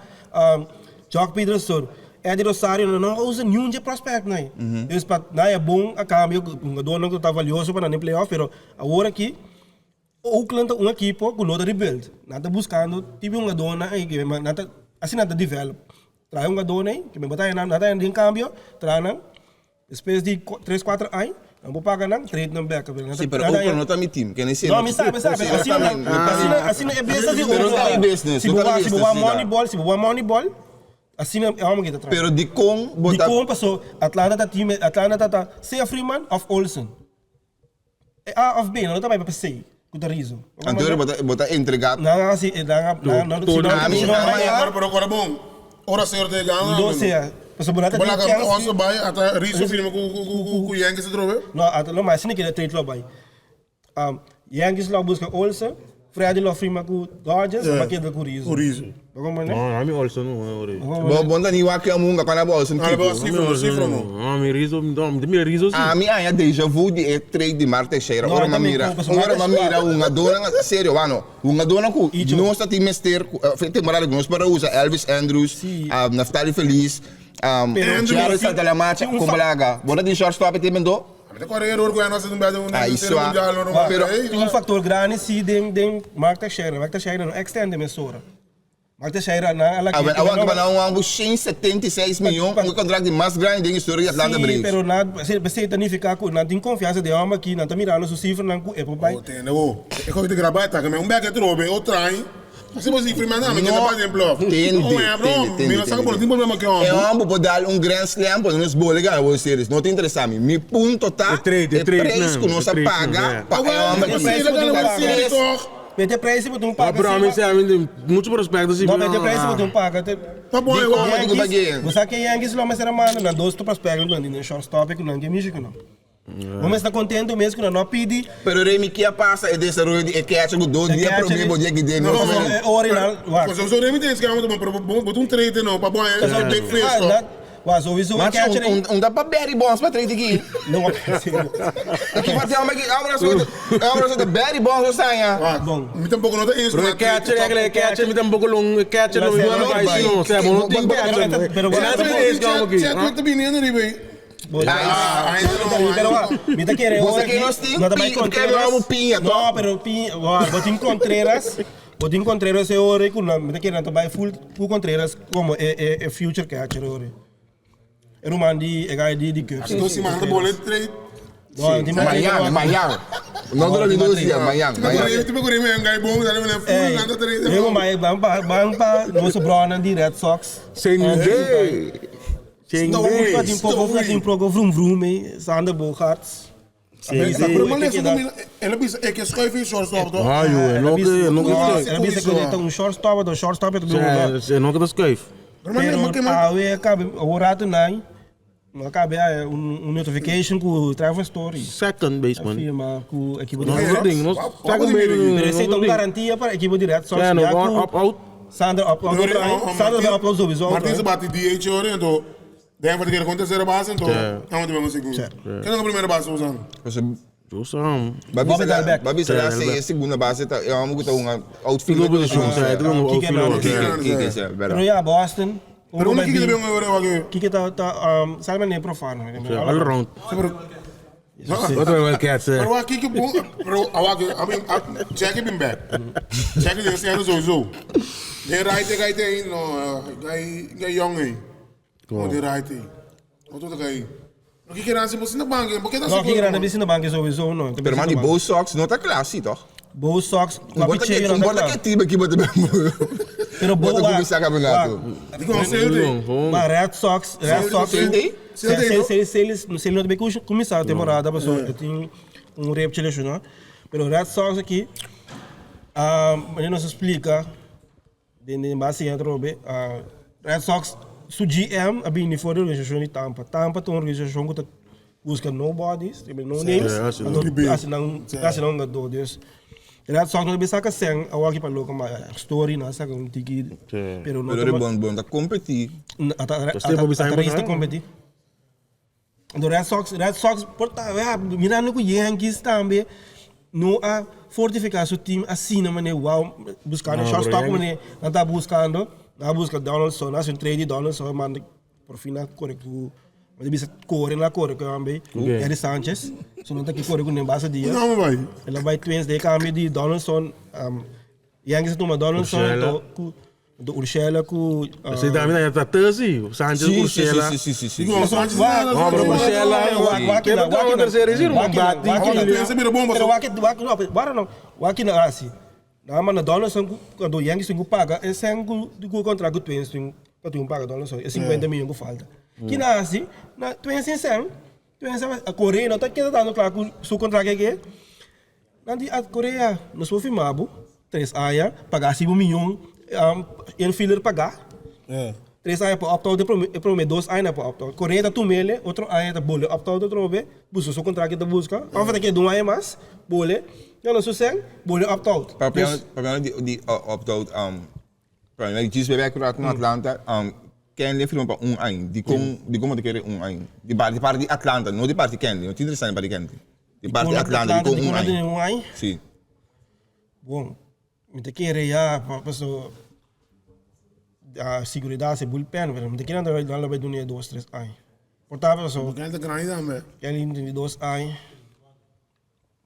Joc Pederson Eddie Rosario nan no a usa niun dje prospect nan dus pa nan e bon a cambio hungadornan ku ta valioso pa nan den playoff pero awor aki Oakland ta un ekipo ku no ta rebuild. Nan ta buskando tipo hungadónan ei ke nan ta asina nan ta develop. Traha e hungadónan ei ke bo ta haña nan ta haña den kambio, traha nan despues di tres kuater aña nan por paga nan trade nan bek. Si, pero Oakland no ta mi team, kende si No, mi sa, mi sa, pero asina nan asina asina e business di Pero no ta mi Oakland. business, Si no bo ta mi wak si bo business, wak si ta. Moneyball, si bo wak Moneyball asina e hòmber ke ta traha. Pero dikon bo ta. Dikon paso Atlanta ta team Atlanta ta ta sea Freeman òf Olsen. E A of B, no ta bai pa C, ku ta rizo. Anto bo ta bo ta entrega. Nan a hasi, nan a, nan nan si nan si nan bai A. Pero pero ora bon, ora señor te gana. Do sea, pasobra bo nan ta Bo tin laga chance. Oso bai ata Rizzo firma ku ku ku ku Yankees atrobe. No, ata no, ma asina keda trade lo bai. Yankees lo buska Olsen, Freddy lo firma ku Dodgers, Yeah. pa keda ku Rizzo. Ku Rizzo. Bo comprende? No, ami Olsen no, ore. Bo Bo comprende? bon ta ni wak ke amunga pa na bo Olsen Ah, bo kiko. cifra no, cifra no. No, mi Rizzo, no, mi mira Rizzo si. Ami haña deja vu di e trade di Mark Teixeira. No, Ora m'a tambe mira, ko, pasobra ora Mark m'a mira hungadónan, serio wano, hungadónan ku Icho. nos ta tin mester, ku eh, temporada ku nos por a usa Elvis Andrus, Si. ah, Naftali Feliz, um, Pero Jerry tin- Saltalamaccha, tin un kon fa- balaga. Bo ta tin shortstop e tempo? Mi ta kore error ku ya no hasi un bède un Ai, serie sua. mundial no no. Pero- Ei, Tin un factor grandi si den den Mark Teixeira. Mark Teixeira no extende mesora. Mark Teixeira na ala Ah, wel, awor ku nan un 176 miljoen, un contract di mas grandi den historia di Atlanta Sí, Braves. pero na esei ta nifiká ku nan tin konfiansa den hòmber aki, nan ta mirando su sifranan ku e por bai. Oh, tende bo. E koki ta grabá e taka, me un bèk e trobe, o train. Así bo si firma na, mi keda pa den playoff. Tende, Oh, ja, bro, tende, tende, mi no sa ku bo no tende. tin problema ku e E hòmber. hòmber por dal un grand slam, por nos bole gana World Series. No ta interesá mi. Mi punto ta E trade, e e trade, prijs nan, ku nos e a trade, nan, paga ja. pa e hòmber Ah, aki. wel, Ta gana World Series tres. toch? Mete prijs bo tin Ah, paga. pero ami sa, ami mucho prospecto si. No, mete prijs bo tin paga. Te Ta bon, Di e kon wak. bo tin ku pagu'é? Bo sa ke Yankees lo mester a manda nan dos prospecto ku nan tin den shortstop i ku nan ke Michigan no. Bo mester ta contento mes ku nan no a pidi. Pero Remy, ke a pasa e desaroyo di e catcher ku dos E dia catcher prome e- bo dia ki den No, nos no, men. e original, wak. Pasobra so Remy tin esaki amo ta bon, pero bo bo ta un trade no, pa bo haña e big fish Ah, toch. dat, wa, sowieso e Macho, catcher un, un, un da pa Barry Bonds pa trade aki. No, sí. Aki pa telma aki, abra so, abra so de Barry Bonds o saña. Wak, Bon. Mi tampoco no ta eens Pero ku e catcher, e catcher, mi tampoco long, e catcher no mi No, no bai, no, sea, bo no tin Bo- bo- catcher. pero- E nan ta eens ku amo aki. Chadwick ta bini riba ei. Ah, Pero wa, mi ta kere Bo sa ora ke nos tin no ta bai pi- porque Contreras. no amo piña, No, toch? pero piña, wa, bo tin Contreras, bo tin Contreras e ora ku nan, mi ta kere nan ta bai full ku Contreras como e e e future catcher ora. E ruman di e guy di di Cubs. Dos siman ta bole trade. No, tin mas Mañan, mañan. No dura ni dos dia, mañan, mañan. Tipo ku Remy un guy bon, dale mene full nan ta trade. Remy mai ban pa ban pa nos bronan di Red Sox. Sende. Sende. Tin poco tin poco vroom vroom mee, Sander Bogaerts. Pero maar les el a bisa e ke schuif in shortstop toch? Ah, joh, no ke no ke schuif. El a bisa ku ta un shortstop, do shortstop ta Ja, no ke ta schuif. Pero awe akabe un rato nai, no akabe un un notification ku Trevor Story. Second baseman. Firma ku ekipo di No, Red no Sox. ding, no second baseman. Pero esei ta un garantia pa ekipo di Red Sox. Ja, no, ya ku up out. Sander up out. Sander up out sowieso. Martin se bati DH ora, então. Denver ta kere kon tercera base, anto nan ta bin segunda. Ken ta primera base usando? Usam. Ba bisa ba bisa la se segunda base ta e amo ku ta un outfielder. Tudo position, sa, tudo un outfielder. Kike, Kike, sa, Pero ya Boston. Pero unda Kike ta bin ora wak? Kike ta ta sabe mané profano. All around. Otro Wildcats. Pero wak Kike bon, pero awak I mean Jackie bin back. Jackie den seno sowieso. Den right e gai ten no gai gai young ei. Con den right ei. Otro ta gai. Pero Kike Ransi bo sinta banki, bo ke ta No, Kike Ransi bo sinta banki sowieso no. Pero man di Bo Sox no ta kla si toch? Bo Sox, Un bota ke un bota ke team aki bo ta ben. Pero Bo Bo ta kuminsá kampionato. Di con Celtic. Ma Red Sox, Red Sox. Celtic? Celtic, Celtic, Celtic no ta bin kuminsá temporada pasobra e tin un repchi lesioná. Pero Red Sox aki, manera nos a splika Den den base atrobe, Red Sox su GM a bini for di organisashon di Tampa. Tampa ta un organisashon ku ta buska nobodies, no names, anto hasi nan hasi nan hungadó. Dus Red Sox no ta bin saka sèn awor pa loke ma story nan a saka un tiki pero no ta Pero bon ta kompetí. Ata Rays ta kompetí. Anto Red Sox, Red Sox por ta, ya, mirando ku Yankees tambe no a fortifiká su team asina manera wow, buskando No, shortstop pero manera nan ta buskando, nan a buska Donaldson, nan a hasi un trade di Donaldson, manda por fin nan a kore ku, mi ta bisa kore nan a kore ku tambe, Gary Sanchez, so nan ta ke kore kuné basta dia. Nan a bai. El a bai Twins den kambio di Donaldson, Yankees a tuma Donaldson Urshela. anto ku Do Urshela ku. Esei tambe ta ta Tesi, Sanchez Sí, sí, Urshela. sí, sí, sí, sí. Digo, Sanchez No, pero Urshela. Wakina, Pero ta tercera is irmão bati. Pensa bira bomba. Pero waki, waki, no, wara no. Waki na asi. Na manda Donaldson ku cuando Yankees tin ku paga e sen ku ku contract ku Twins tin ku tin paga Donaldson e 50 miljoen ku falta. Kina asi na Twins sin sen, Twins a Correa no ta keda dando kla ku su contract eke. Nan di a Korea, nos por firma bo tres aña, paga si bo miyon infielder paga. Tres aña pa opt-out, e prome dos aña pa opt-out. Korea ta tumele, otro aña ta bole opt-out atrobe, buska su kontrakt ke ta buska. Of ta keda un aña mas, bole, gana su sèn, bole opt-out. Papiando di opt-out, Prome djis bebe ku rato na Atlanta, Kenley a firma pa un aña. Dikon dikon bo ta kere un aña? Di parti di parti di Atlanta, no di parti Kenley, no tin interesá di parti Kenley. Di parti Atlanta, dikon un aña? Un aña? Si. Bon, mi ta kere ya paso siguridat si bullpen, pero mi ta kere nan lo bai duna e dos tres aña. Por ta paso. Kenley ta grandi tambe. Kenley tin dos aña.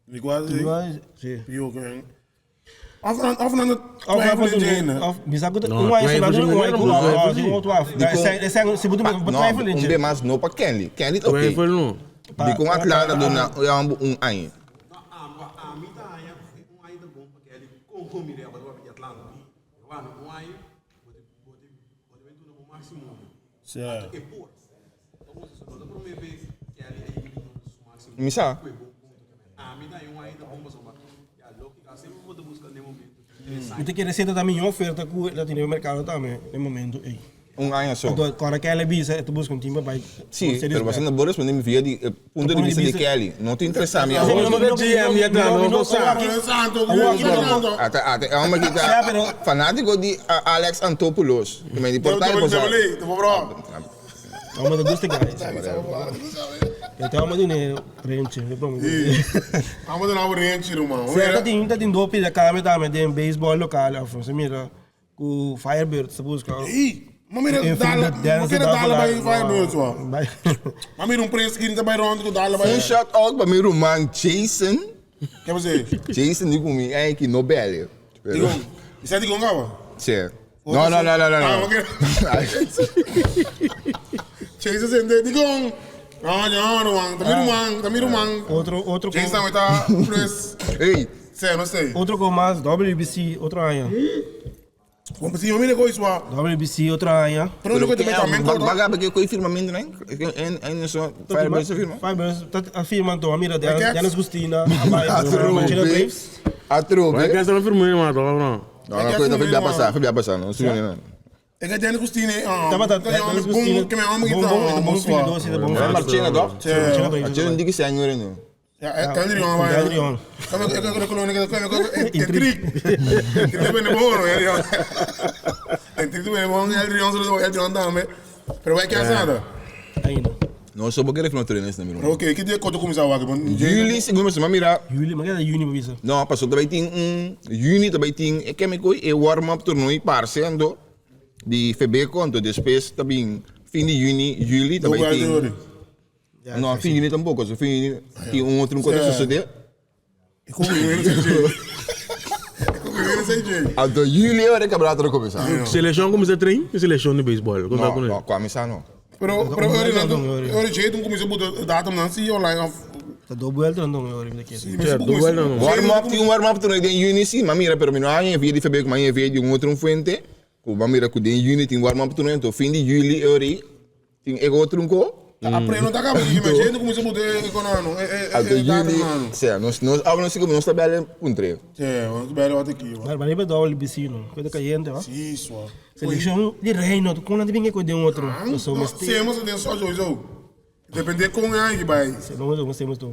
Di quasi. Sí. Pio ken. Of nan of nan twijfel in Jane. Of bisa ku No, un aña twijfel sila in un aña ku no, ah, sí, un otro af. Di kon- Ese si bo No, twijfel in un be mas no pa Kenley. Kenley ta oké. Twijfel no. Di kon Atlanta duna un un aña. No, ami ta haña un aña ta bon pa Kelly kon mi rea pa di Atlanta. Wano un aña bo ti bo ti bo ti duna bo máximo. Sí. E por. No ta prome bes Kelly a yega di duna su máximo. Mi sa. Ku e bon punto tambe. Ami ta haña un aña ta bon pasobra ya lógica semper bo ta buska den momento interesante. Mi ta kere seta ta miho oferta ku ta tene den merkado tambe den momento ei. Un aña so. Anto kòrda Kelly bisa e ta buska un team pa bai Sí, pero bo no responde mi via di e punto di vista di Kelly. No ta interesa mi awor. Ata ata e homber ki ta fanatico di Alex Antopoulos. Ki men di por tal cosa. Homber ta gusta guys. E homber dune renchi. Homber duna bo renchi ruman. Ta tin ta tin dopi da cambio tambe den baseball local Alfonso. Mira. Ku Firebirds ta buska. Ey, ma mira dala, ma kere dala bai Firebirds wa. Ma mira un pres skin ta bai rond ku dala bai. Un shout out pa mi ruman Jason. Ke pase? Jason di ku mi ey ki no bel. Dikon? I sa dikon kaba? Si. No no no no no. Ah, ok. Jason sende dikon? No, no ruman, ta mi ruman, ta mi ruman. Otro otro. Jason ta plus. Ey. Sè, no sei. Otro con mas, WBC otro aña. Bon, si yo mira coi sua. WBC otro aña. Pero no que te también Ba baga porque coi firmamento né? En en eso Firebirds a firma. Firebirds ta a firma anto, mira Dennis Gustina, a bai Marchena Braves. Atrobe. Vai que essa firma mano, no. No, no, coi ta pasa, foi pasa, no subi no. E que Dennis Gustina, Tabata Dennis Gustina, que me amo que tá. Bom filho, bom filho. Marchena, toch? Marchena di que senhor no. Ja, Eldrion vai. Eldrion. Come Entrik. Entrik bene buono, Eldrion. Entrik bene buono, Eldrion solo Eldrion dame. Pero vai que nada. Ainda. No so bo kere firma trainers na mi ruman. Ok, ki dia koto kuminsá wak? Juli segun mi mira. Juli, ma keda juni bo bisa. No, paso ta bai tin un juni ta bai tin e keme koi e warm up toernooi parce anto di Febeko anto despues ta bin fin di juni, juli ta bai tin. No, fin di juni tampoco, so fin di juni tin un otro kos ta sosode. Anto juli ora e campeonato ta cuminsa. Seleccion cuminsa train? E seleccion di baseball. No, no, cuminsa no. Pero, pero ora nan ora Jayton cuminsa buta datum nan si online of. Ta do buelta nan don ora mi ta kere. Ja, do buelta nan. Warm up, tin un warm up toernooi den juni si, ma mira pero mi no a haña via di Febeco, mi a haña via di un otro fuente cu bo a mira cu den juni tin warm up toernooi, anto fin di juli ora Tin e otro un ko. Ta apre no ta kaba di ma gente kuminsa buta e konano e e Anto e datum juli, nano. sea, nos nos awe nos nos ta bel puntre. Sí, nos bel wat aki. Maar maar riba dòbel bisino, ku ta kayente ho. Sí, swa. Selekshon di reino, kon nan ta bin ku den otro. No, semos den so sowieso. Depende kon e aña ki bai. Sí, nos nos semos tur.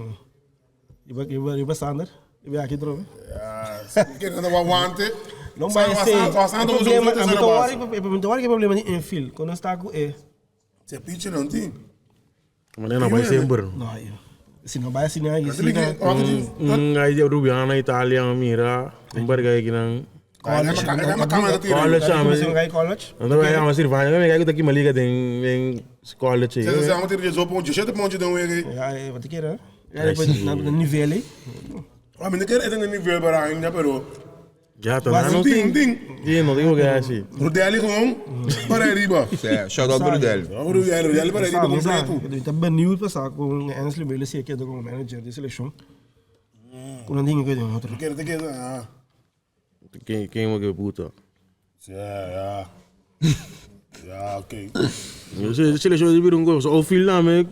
Riba riba riba Sander, riba aki trobe. Ja, ke nan ta wante. No bai se. E problema, mi ta wori, mi ta wori ke problema di infield, ku nos ta ku e. Se piche nan tin. Manera no bai semper. No, si no bai asina, y si na. Ai di Rubiana, Italia, mira, un barga aki nan. College, College, ame. College. Nan ta bai ama sirvanya, mi kai ku ta kima liga den den college. Se se ama tira de zopo, de shete ponche den wege. Ja, wat ik kere. Ja, na nivel, eh. Ah, mi no kere eten nivel para ainda, pero Ja, ta na no tin. Tin, no tin ke hasi. Rudelli gewoon para arriba. Sí, shout out Rudelli. Rudelli, Rudelli para arriba completo. Mi ta benieuwd pa sa con Ansley Meulen si e keda como manager di seleccion. Con nan dingen den otro. Keda te keda, ah. Ken ken ke puta. Sí, ja. Ja, oké. Se seleccion di bira un cosa. Outfield na me,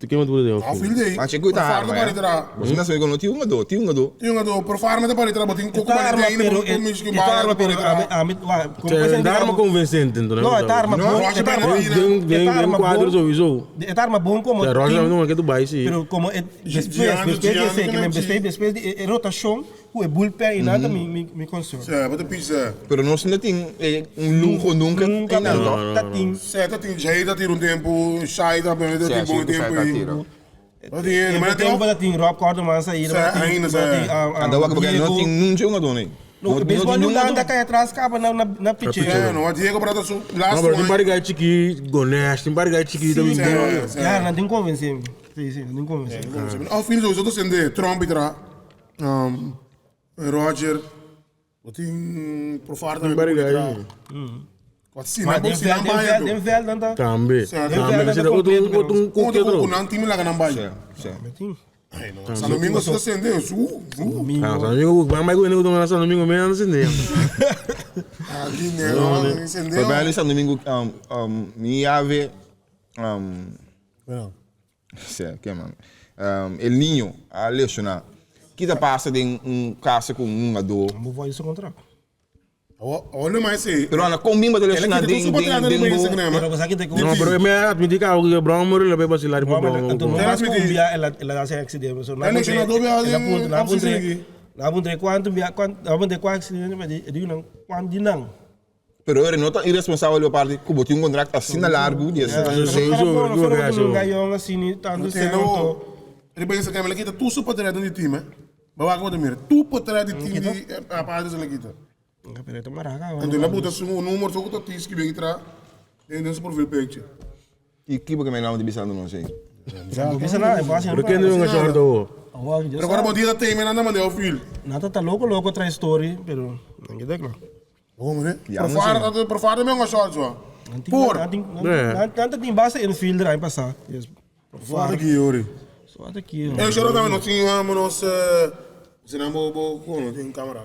ken wat puta de outfield. Outfield ei. Maar che kuita Farma arma, para eh. tra. Você não sabe quando tinha um gado, tinha um gado. Tinha um gado, por farma te para tra, botin coco Ta para arma tra, pero ainda com miski e ta arma pero para ami wa Cioè, arma convincente, então, No, e ta arma No, bom. Roger E ta arma Bernardino. Den den e ta den arma quadro bom. sowieso. E ta arma bom como Ja, Roger team, não que tu vai sim. Pero como e después, Gianni, después de Gianni ese, que me também después, después de e rotación, ku e bullpen y nada mi mi mi concern. Sí, bota pizza. Pero nos no tin un lujo nunca. Nunca, Ei, pero no. ta tin. Certo, tem Jay, tira um tempo, Shai também, Sim, tem bom sim, tempo Shai aí. tira. Mas tem, mas Tem tem. bota tin Rob Cordovan sair, Sim, ainda, sim. Anda wak porque não tem nunca um gado, né? No, baseball não dá, anda cai atrás, acaba na na na pitcher. É, não, a Diego Prata su last Não, pero tem one. barriga chiqui, Gonesh, tem barriga chiqui também. Sim, sim. Ja, não tem convencer. Sim, sim, não tem convencer. Ao fim do jogo, sendo Trump tra, Roger, tem Profar também. Barriga aí. Sim, Mas não, den sim, não veld, vai. den veld, den veld, dan tá. Também. Sim, Também, você dá outro outro um Conta qualquer com o outro. não time lá que não vai. Sim, sim. Tem. San Domingo está sendo, su, su. Ah, San Domingo, vai mais com o San Domingo mesmo, assim, né? Aqui, né? Não, Foi entendeu? bem ali San Domingo, mi ave, Sim, que mano. El Niño, a lesionar. Kita passa de um caso com um gado. Vou fazer isso contrato. Olha mais aí. Pero ana combina de Ela lesionar quita tudo den super den treinado den no bo. Instagram. Pero você aqui tem Não, pero me admiti que o Brown Murray vai vacilar pro Brown. Então, não Ela mais admite. cumbia, ela ela dá sem acidente. So, Ela lesionou bem, Na off-season punta, aqui. na punta, quanto bia, quanto, na punta quanto acidente, mas eu digo não, quanto de não. Pero ele não tá irresponsável por parte que botou um contrato assim na largo, de Sowieso, Sowieso, eu acho. Um gaião assim, tanto certo. Ele pensa que ela quita tudo super treinado de time, Mas vai com mira, tu pode de time de a parte dessa quita. Pero ito maraca. Então ela bota o número só que tá tis que vem entrar dentro desse profile picture. E que porque me não de bisando não sei. Não bisa na, é fácil. Pero quem não é short o? Pero agora bom dia tem, mas nada mandei o filho. Nada tá louco, louco traz story, pero não quer claro. Como né? Ja, Por fora, por fora também é uma short só. Por. Tanto tem base infielder aí passar. Por fora aqui, Yuri. Só até aqui. Eu choro também, nós tínhamos nosso se não vou vou não tem câmera.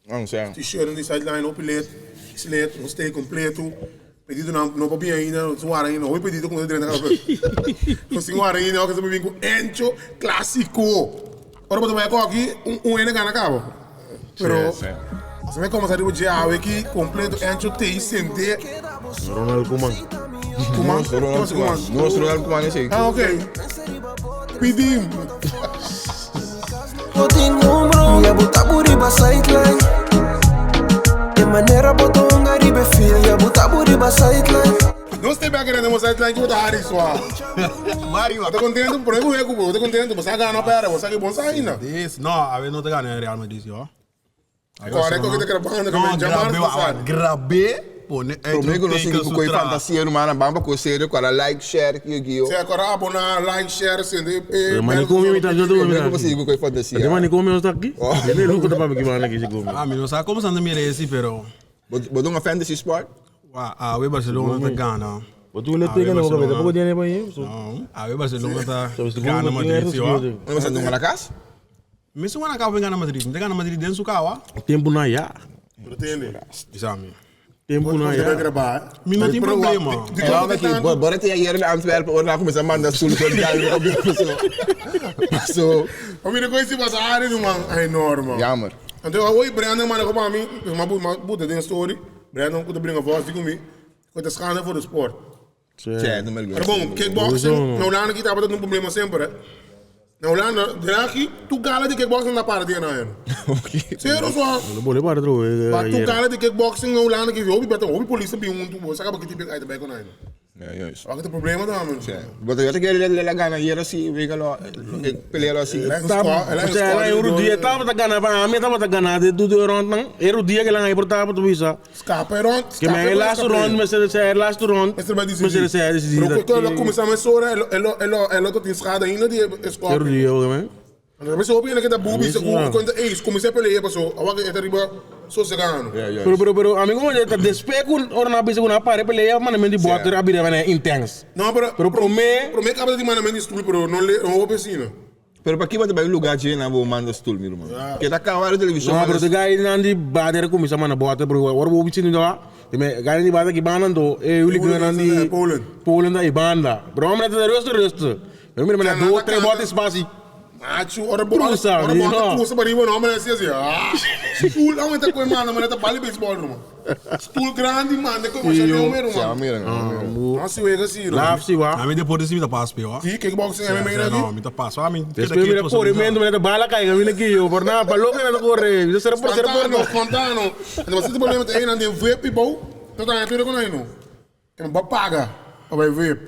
Não sei. T-shirt de sideline, op let, slet, um stay completo. Pedido não não para bem ainda, não suar ainda, não pedido com o treino Não suar ainda, que você vem com encho clássico. Ora botar vai aqui, um N gana cabo. Pero você vai começar a dizer aqui completo encho T C D Ronald Koeman. Koeman, Ronald Koeman. Nosso Ronald Koeman esse aí. Ah, ok. Pedim. No tengo un bro, ya bota buriba sideline. De manera boto un garibe feel, ya bota buriba sideline. Nós stay back in the sideline ku ta hari swa. Mario. Bo ta contento? Por ku ku bo ta contento, bo sa gana pera, bo sa ke bon sa ainda. This, no, a ver, no te gana Real Madrid, yo. Correcto que te grabando, que No, me llamar grabé, pasar. grabé, pone, Prome ku nos sigui ku koi fantasia rumannan, ban pa kos serio, kora like, share, kio kio. Sea kora abona, like, share, sende e E manicomio mi ta yo tu Prome ku bo sigui ku koi fantasia. De manicomio nos ta aki? Dende loco ta papia ki banda aki si komi. Ah, mi no sa como santa mira esi, pero Bo ta un fantasy sport? Wa, awe Barcelona ta gana. Bo tu le tega na boca beta poco tiene pa ahí. No, awe Barcelona ta gana Madrid, si wa. No sa dunga na cas? Mi su wana cabo gana Madrid, mi ta gana Madrid den su kawa. Tempo na ya. Pretende. Isami. Tempo na ya. Mi no tin problema. Ja, maar ki, bo bo te ayer in Antwerpen, ora na comienza manda stoel voor duidelijk op je so. So, Mira ko isi pasa ari man, ay normal. Jammer. Anto oi Brandon man ko pa mi, ma bu ma buta den story. Brandon ku te brengen voice di ku mi. Ku te schande voor de sport. Tja, no me Maar bom, kickboxing, na Holanda ki taba un problema semper, hè. Na Holanda, dragi, tu gala di kickboxing na para di na hen. Zero so. Bo le para tro. Maar tu gala di kickboxing na Holanda ki hobi beta hobi police bi un tu, saka ba ki tipe uit bij kon hen. Ja, juist. Wat het problema dan, man? Wat ik le le gana hier assim, weet lo, ik pelea assim. O sea, era dia tava ta gana pa mi tava ta gana de du rond nang. Era dia que lang ay portava tu visa. Scape rond. Que me last round me se se last round. Me se se decidi. Pero que começar mais hora, elo elo elo tot in schade ainda die Era dia, man. Maar zo op je dat boebi se ku konta ace começar a pelear paso, awa que eta riba so se gano. Pero pero pero amigo mo ta despeco ora na bisa una pare pelea man men di botter abira man intense. No, pero pero prome prome acaba de mandar men stoel pero no le no opesina. Pero pa ki wat bij lugar je na bo manda stoel mi man. Que ta kawa de televisão. No, pero te gai nandi bader começa mana botter bro. Ora bo bichino da. Te me gai ni bada ki banando e uli nandi Poland. Poland da ibanda. Bro, me ta rustig rustig. Pero mira mana do tre bottes espaço. Macho, ora bo ora bo ta cruza para riba no, mas assim assim. Ah, stoel aumenta com mano, mas tá bali baseball man. Stoel grande man, de como já não mero man. mano. Assim wega assim. Laaf si wa. A mi deporte si mi ta passo, wa. Si, kickboxing MMA No, mi ta passo. A mi Después mira correndo, mira bala caiga, mira aqui, eu por nada, pa loco na corre. Eu será por ser por no. Spontano. En was het probleem met een aan die VIP bouw? Dat aan natuurlijk kon hij En wat paga? Bij VIP.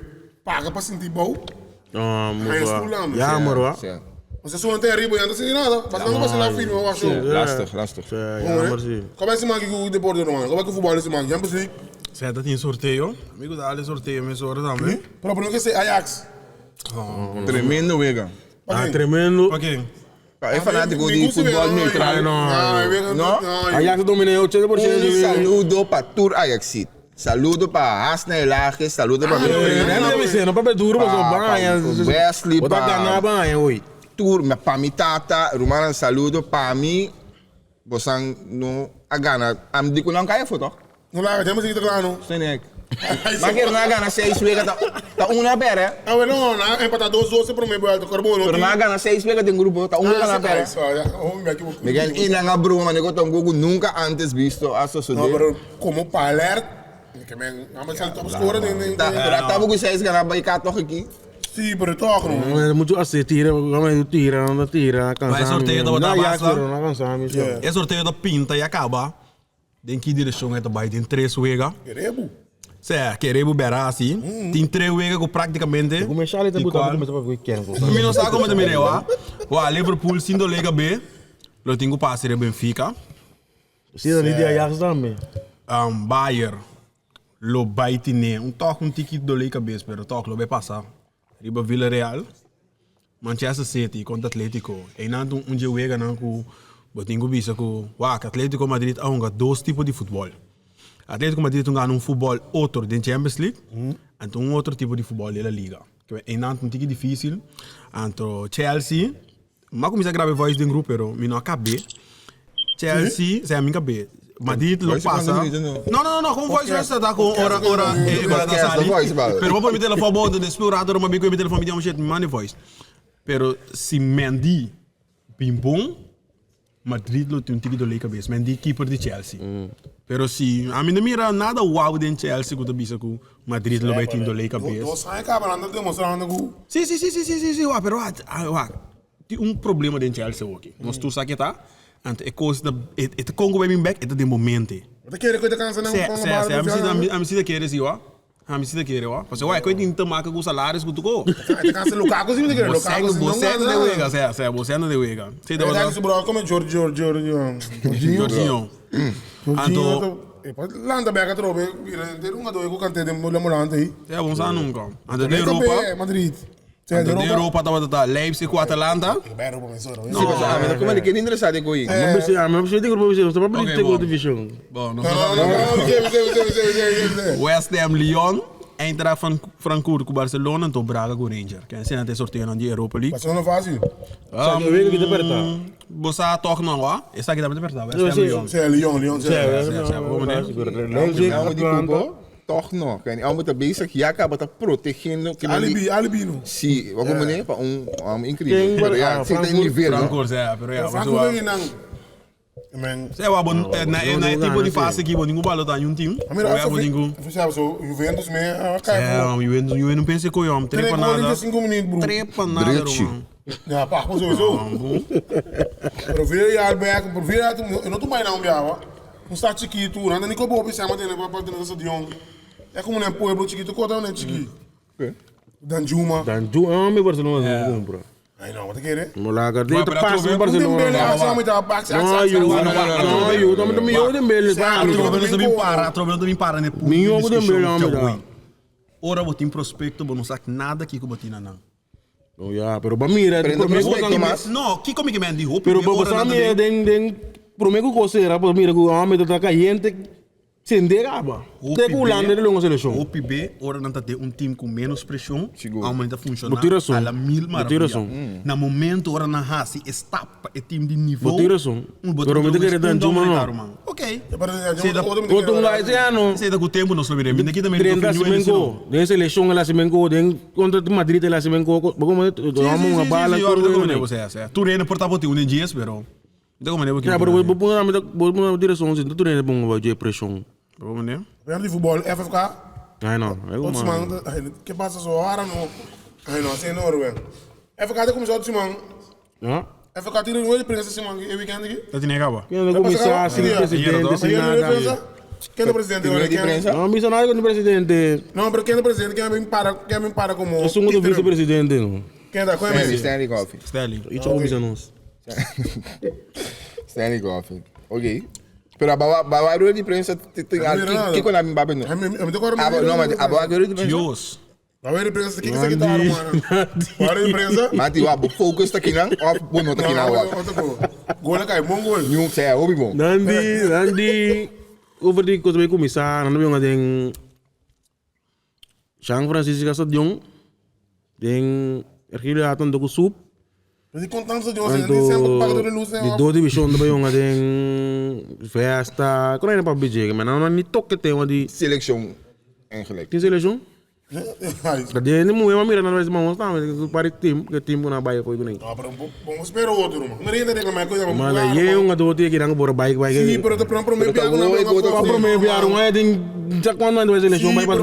Paga para sentir bouw. Ah, Hij is stoel aan. Ja, maar wa. Você só não tem arriba, não tem nada. Mas não vai ser lá firme, eu acho. Lastig, lastig. Ja, maar zie. Como é que se manque o deporte, mano? Como é que o futebol se manque? Champions League. Zij dat in sorteo. Amigo, dale sorteo, me zorgen dan, hè. Pero por que se Ajax. Tremendo wega. Ah, tremendo. Oké. É fanático de futebol neutral. No. No? Ajax domina 80%. Un saludo pa Tour Ajaxit. Saludo pa Hasna Elage, saludo pa mi Não deve ser, não para duro, mas banha. Wesley pa. Bota ganhar banha, oi. Tour, pa mi tata, Rumana saludo pa mi. Bosan no a gana. Am di kulang kaya foto. Não lá, temos que ir claro. Senek. Maar keer na gana seis weken ta ta una pera. Ah, bueno, na empatar 2-2 para mim, vuelta carbono. Pero na gana seis weken den grupo ta una na pera. Me gan ina nga broma, nego tong Goku nunca antes visto a so No, pero como Paler, que men, vamos a top scorer in Pero tabo ku seis gana bij ka toch aqui. Sí, pero toch no. Muito assim, tira, vamos tira, não tira, Maar cansa. sorteio da Não, basta. não cansa, E sorteio da pinta e acaba. Den que direção é também tem três wega. Querebo. Cê, querebo berasi. Tem três wega que praticamente. Começar ali tá botando começar a ver quem. Mi não sabe como te mirei, wa. Wa Liverpool sindo Liga B. Lo tenho passe de Benfica. Sim, ali de Ajax também. Bayern. Lo baitine. Um toque um ticket do Liga B, pero toque lo vai passar. Riba Villarreal. Manchester City contra Atlético. E não um dia wega não com botingo bisa com wa Atlético Madrid há um dois tipos de futebol. Atlético Madrid um um futebol outro da Champions League, então um outro tipo de futebol da Liga. Que é não um tique difícil. Então Chelsea, mas comecei a gravar voz de um grupo, pero me não acabei. Chelsea, se a mim acabei. Madrid lo passa. No, no, no, com voice voice tá com ora ora ora Pero vou pôr meu telefone bom, desesperado, mas meu telefone me deu um jeito, me manda voice. Pero se Mendy bem bom, Madrid lo tem um tique de cabeça, Mendy keeper de Chelsea. Pero se a mim não mira nada wow de Chelsea com o bisa com Madrid lo vai ter dor cabeça. Dois sai acaba andando demonstrando com. Sim, sim, sim, sim, sim, sim, sim, pero ah, tem um problema de Chelsea aqui. Nós tu sabe que tá? Ant e coisa da e te Congo bij mijn back, het de momento. Wat quer que eu cansa não? Se se se, a mim se a mim se quer assim, ó. Ami si ta kere wa. Pasobra wak, koe tin te maka ku salaris ku tuko. Ta kansa Lukaku si mi ta kere. Lukaku si Bo no sendo gana. de wega, sea, sea, bo sendo de wega. Si Pero tabata ta su brother come Giorgio, Giorgio, Jorginho. Jorginho. Jorginho Anto, ta- e pa lanta bek atrobe, bira henter un adoe ku Kanté den la volante ei. sea, bon sa nunca. Anto den Tambe Europa, Madrid. Sea, anto de den Europa. Europa tabata ta Leipzig ku Atalanta. Ik ben Europa mensen, hoor. Sí, pasobra ami no kuma di ken interesá den koe. Ah, mi a grupo bisa, nos ta papia Ok, di segundo bon. divishon. Bon, nos No, no no, no, sa. no, no, no, no, no, no. West Ham, Lyon, Eintracht van Frankfurt ku Barcelona, anto Braga ku Ranger. Ken esei nan ta e sorteonan di Europa League. Barcelona fácil. Sa ke wega ki ta perta. Bo sa tòg no, wa? Esaki tambe ta perta, West Ham, Sí. Lyon. Sea, Lyon, Lyon, sea. Sea, sea, bo meneer. Leipzig, Amo di Atlanta. Cubo, toch no. Kijk, amo ta bezig, ja, kaba ta protegiendo. que men di- Alibi, alibi no. Sí, wat como nee, pa un um, increíble. Ken- Pero ja, ah, zit in Frankfurt- nivel, no? Frankfurt, sea, pero ja, Frankfurt bo tegen nan. Men. Sea, wa, bo, na, na e tipo di fase aki, bo ningun balota ni un team. Ah, mira, Bo ja, bo ningun. Of zo, Juventus mee. Ah, Sea, kijk. Juventus, Juventus pensa ko yom, Tre trepa goal in nada. de 5 minuten, broer. Trepa nada, Dritje. man. Ja, pa, sowieso. Pero Villarreal back, pero Villarreal, eu não tô mais não, biava. Um está chiquito, não anda nem com bobo, se ama tem para dentro do stadion. É como um pueblo chiquito, cota um chiquito. Ok. Danjuma. Dan ju, ah, mi Barcelona no compra. Ai não, wat querer? Molaga, Maar de pero passa atrobe- mi Dembele, Barcelona. ah, met haar bak, No, you, no, you, tambe mi yo Dembele, pa. Atrobe no também para, atrobe no também para, né? Mi yo Dembele, homem, dá. Ora, bo tin prospecto, bo não sabe nada que ko botina não. No, ja, pero ba mira, Pero prome prospecto ku- mas. No, kiko mi que men di hopi. Pero ba sa mi den den prome ku cosera, pues mira ku homem ta caliente, sende gaba. Te ku Holanda de longa seleção. Hopi B, ora não tá de um time com menos pressão, Seguro. aumenta a funcionar. Bo tin rason. A la mil Bo tin maravilha. rason. Na momento, ora na hasi, estapa, é time de nível. Bo tin rason. Pero mi te quere Danjuma, no. man. Ok. Sei Outro um esse ano. Sei da com o tempo nós lo miremos. Aqui também 30 Simenko, den seleção ela Simenko, den contra Madrid ela Simenko, como tomamos uma bala Como tudo. você é, Tu reina por tapo um dias, pero. Então como é que Ja, pero vou pôr na vou pôr na direção, assim, tu nem bom vai de pressão. Como é? Vem de futebol, FFK. Ai não, é Outro uma. man, que passa só hora no. Ai não, sem não, Ruben. FFK tá começou outro man. Ah? FFK tira um de prensa esse man, e weekend aqui. Tá tinha acaba. Quem não começar assim, presidente, sem Quem é o nada. prensa? Quem é o presidente? Tem de Quem- prensa? Não, me nada com o presidente. Não, pero quem é o presidente? Quem me para, quem me para como Eu sou um do vice-presidente, não. Quem tá? Quem é Stanley, Messi? Stanley Coffee. Stanley. Isso é o nós. Stanley Coffee. Ok. Pero abawa abawa de prensa tem Não, que que na babe no. Eu me decoro. Aba no, mas abawa de prensa. Dios. Abawa de prensa, que que você tá mano? Abawa de prensa? Mati wa bo focus ta kinang off bo no ta kinang wa. Gol cai, bom gol. New say obi bom. Nandi, Nandi, over die coisa vai começar, não vem den Jean Francisco Stadion, den Ergilio Aton do Sup, Mas e contando de você, nem sempre paga de luz, né? de dua divisão do Bayonga den festa, quando era para BJ, mas não nem toque tem uma de Selection eigenlijk. tem seleção? Ai, Dat die niet moe, maar mira na vez mão, tá, mas para team, que team na Bahia foi bonito. Ah, pero vamos esperar o outro, mano. Não é reclamar coisa, Mas aí um do outro que não bora bike bike. Sim, pero te pronto prometo Pero tá algo bom, na eu tô- Para prometer viaram, é tem já quando não vai seleção, vai para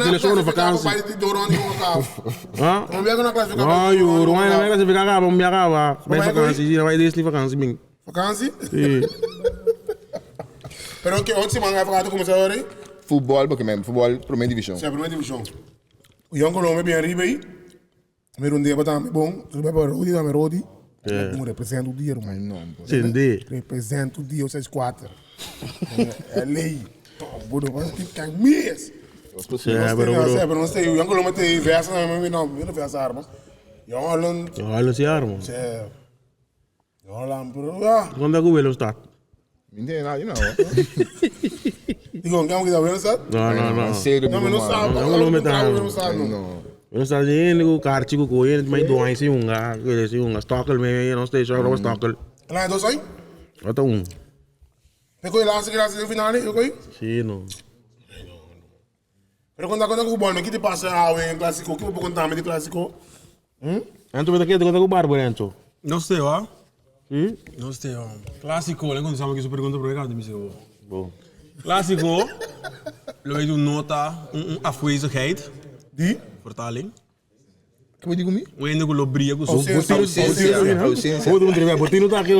seleção na vacança. Vai de Doron de CONCACAF. Ah? Prometo na classificar. Ah, yo, não vai classificar cá, vamos viajar, vai vacança, vai descer vacança bem. Vakantie? Sim. Pero que ontem semana vai ficar começar agora aí? Voetbal, porque mesmo voetbal primeira divisão. Sim, a primeira divisão. O Young Colombo bem arriba aí. Mira um dia para também bom, tu vai para Rodi, também Rodi. Um representa o dia, irmão. Não, pô. Sende. Representa o dia, 6 4. É lei. Bom, mas que cai mês. É, pero Não sei, pero não sei, o Young Colombo tem versa, não, não, não versa armas. Young Holland, Olha se arma. é. Young Holland, pero ah, Quando é que o William está? Não tem nada, não. digo, quem que tá vendo, sabe? Não, não, não. Sério, Não, mas não sabe, Não, não, não não. sabe, não sabe, não. Não. Eu está dizendo que o artigo com ele, mas dois se um, que se um, stockel, me não sei, só stockel. Lá é dois aí? Outra um. Pegou lá, se graças no final, eu coi. Sim, não. Pero quando quando o futebol, que te passa ah, em clássico, que eu vou contar de clássico? Anto, mas aqui eu tô com o Bárbaro, Anto. Não sei, ó. Sim? Não sei, ó. Clássico, lembra quando estava aqui, eu pergunto para ele, me disse, Bom. Clássico, lo weet een nota, een afwezigheid, Die? vertaling. Que eu digo me? O ene que lo bria com Ausência. Ausência. Ausência. Outro um trevo, Botino tá aqui.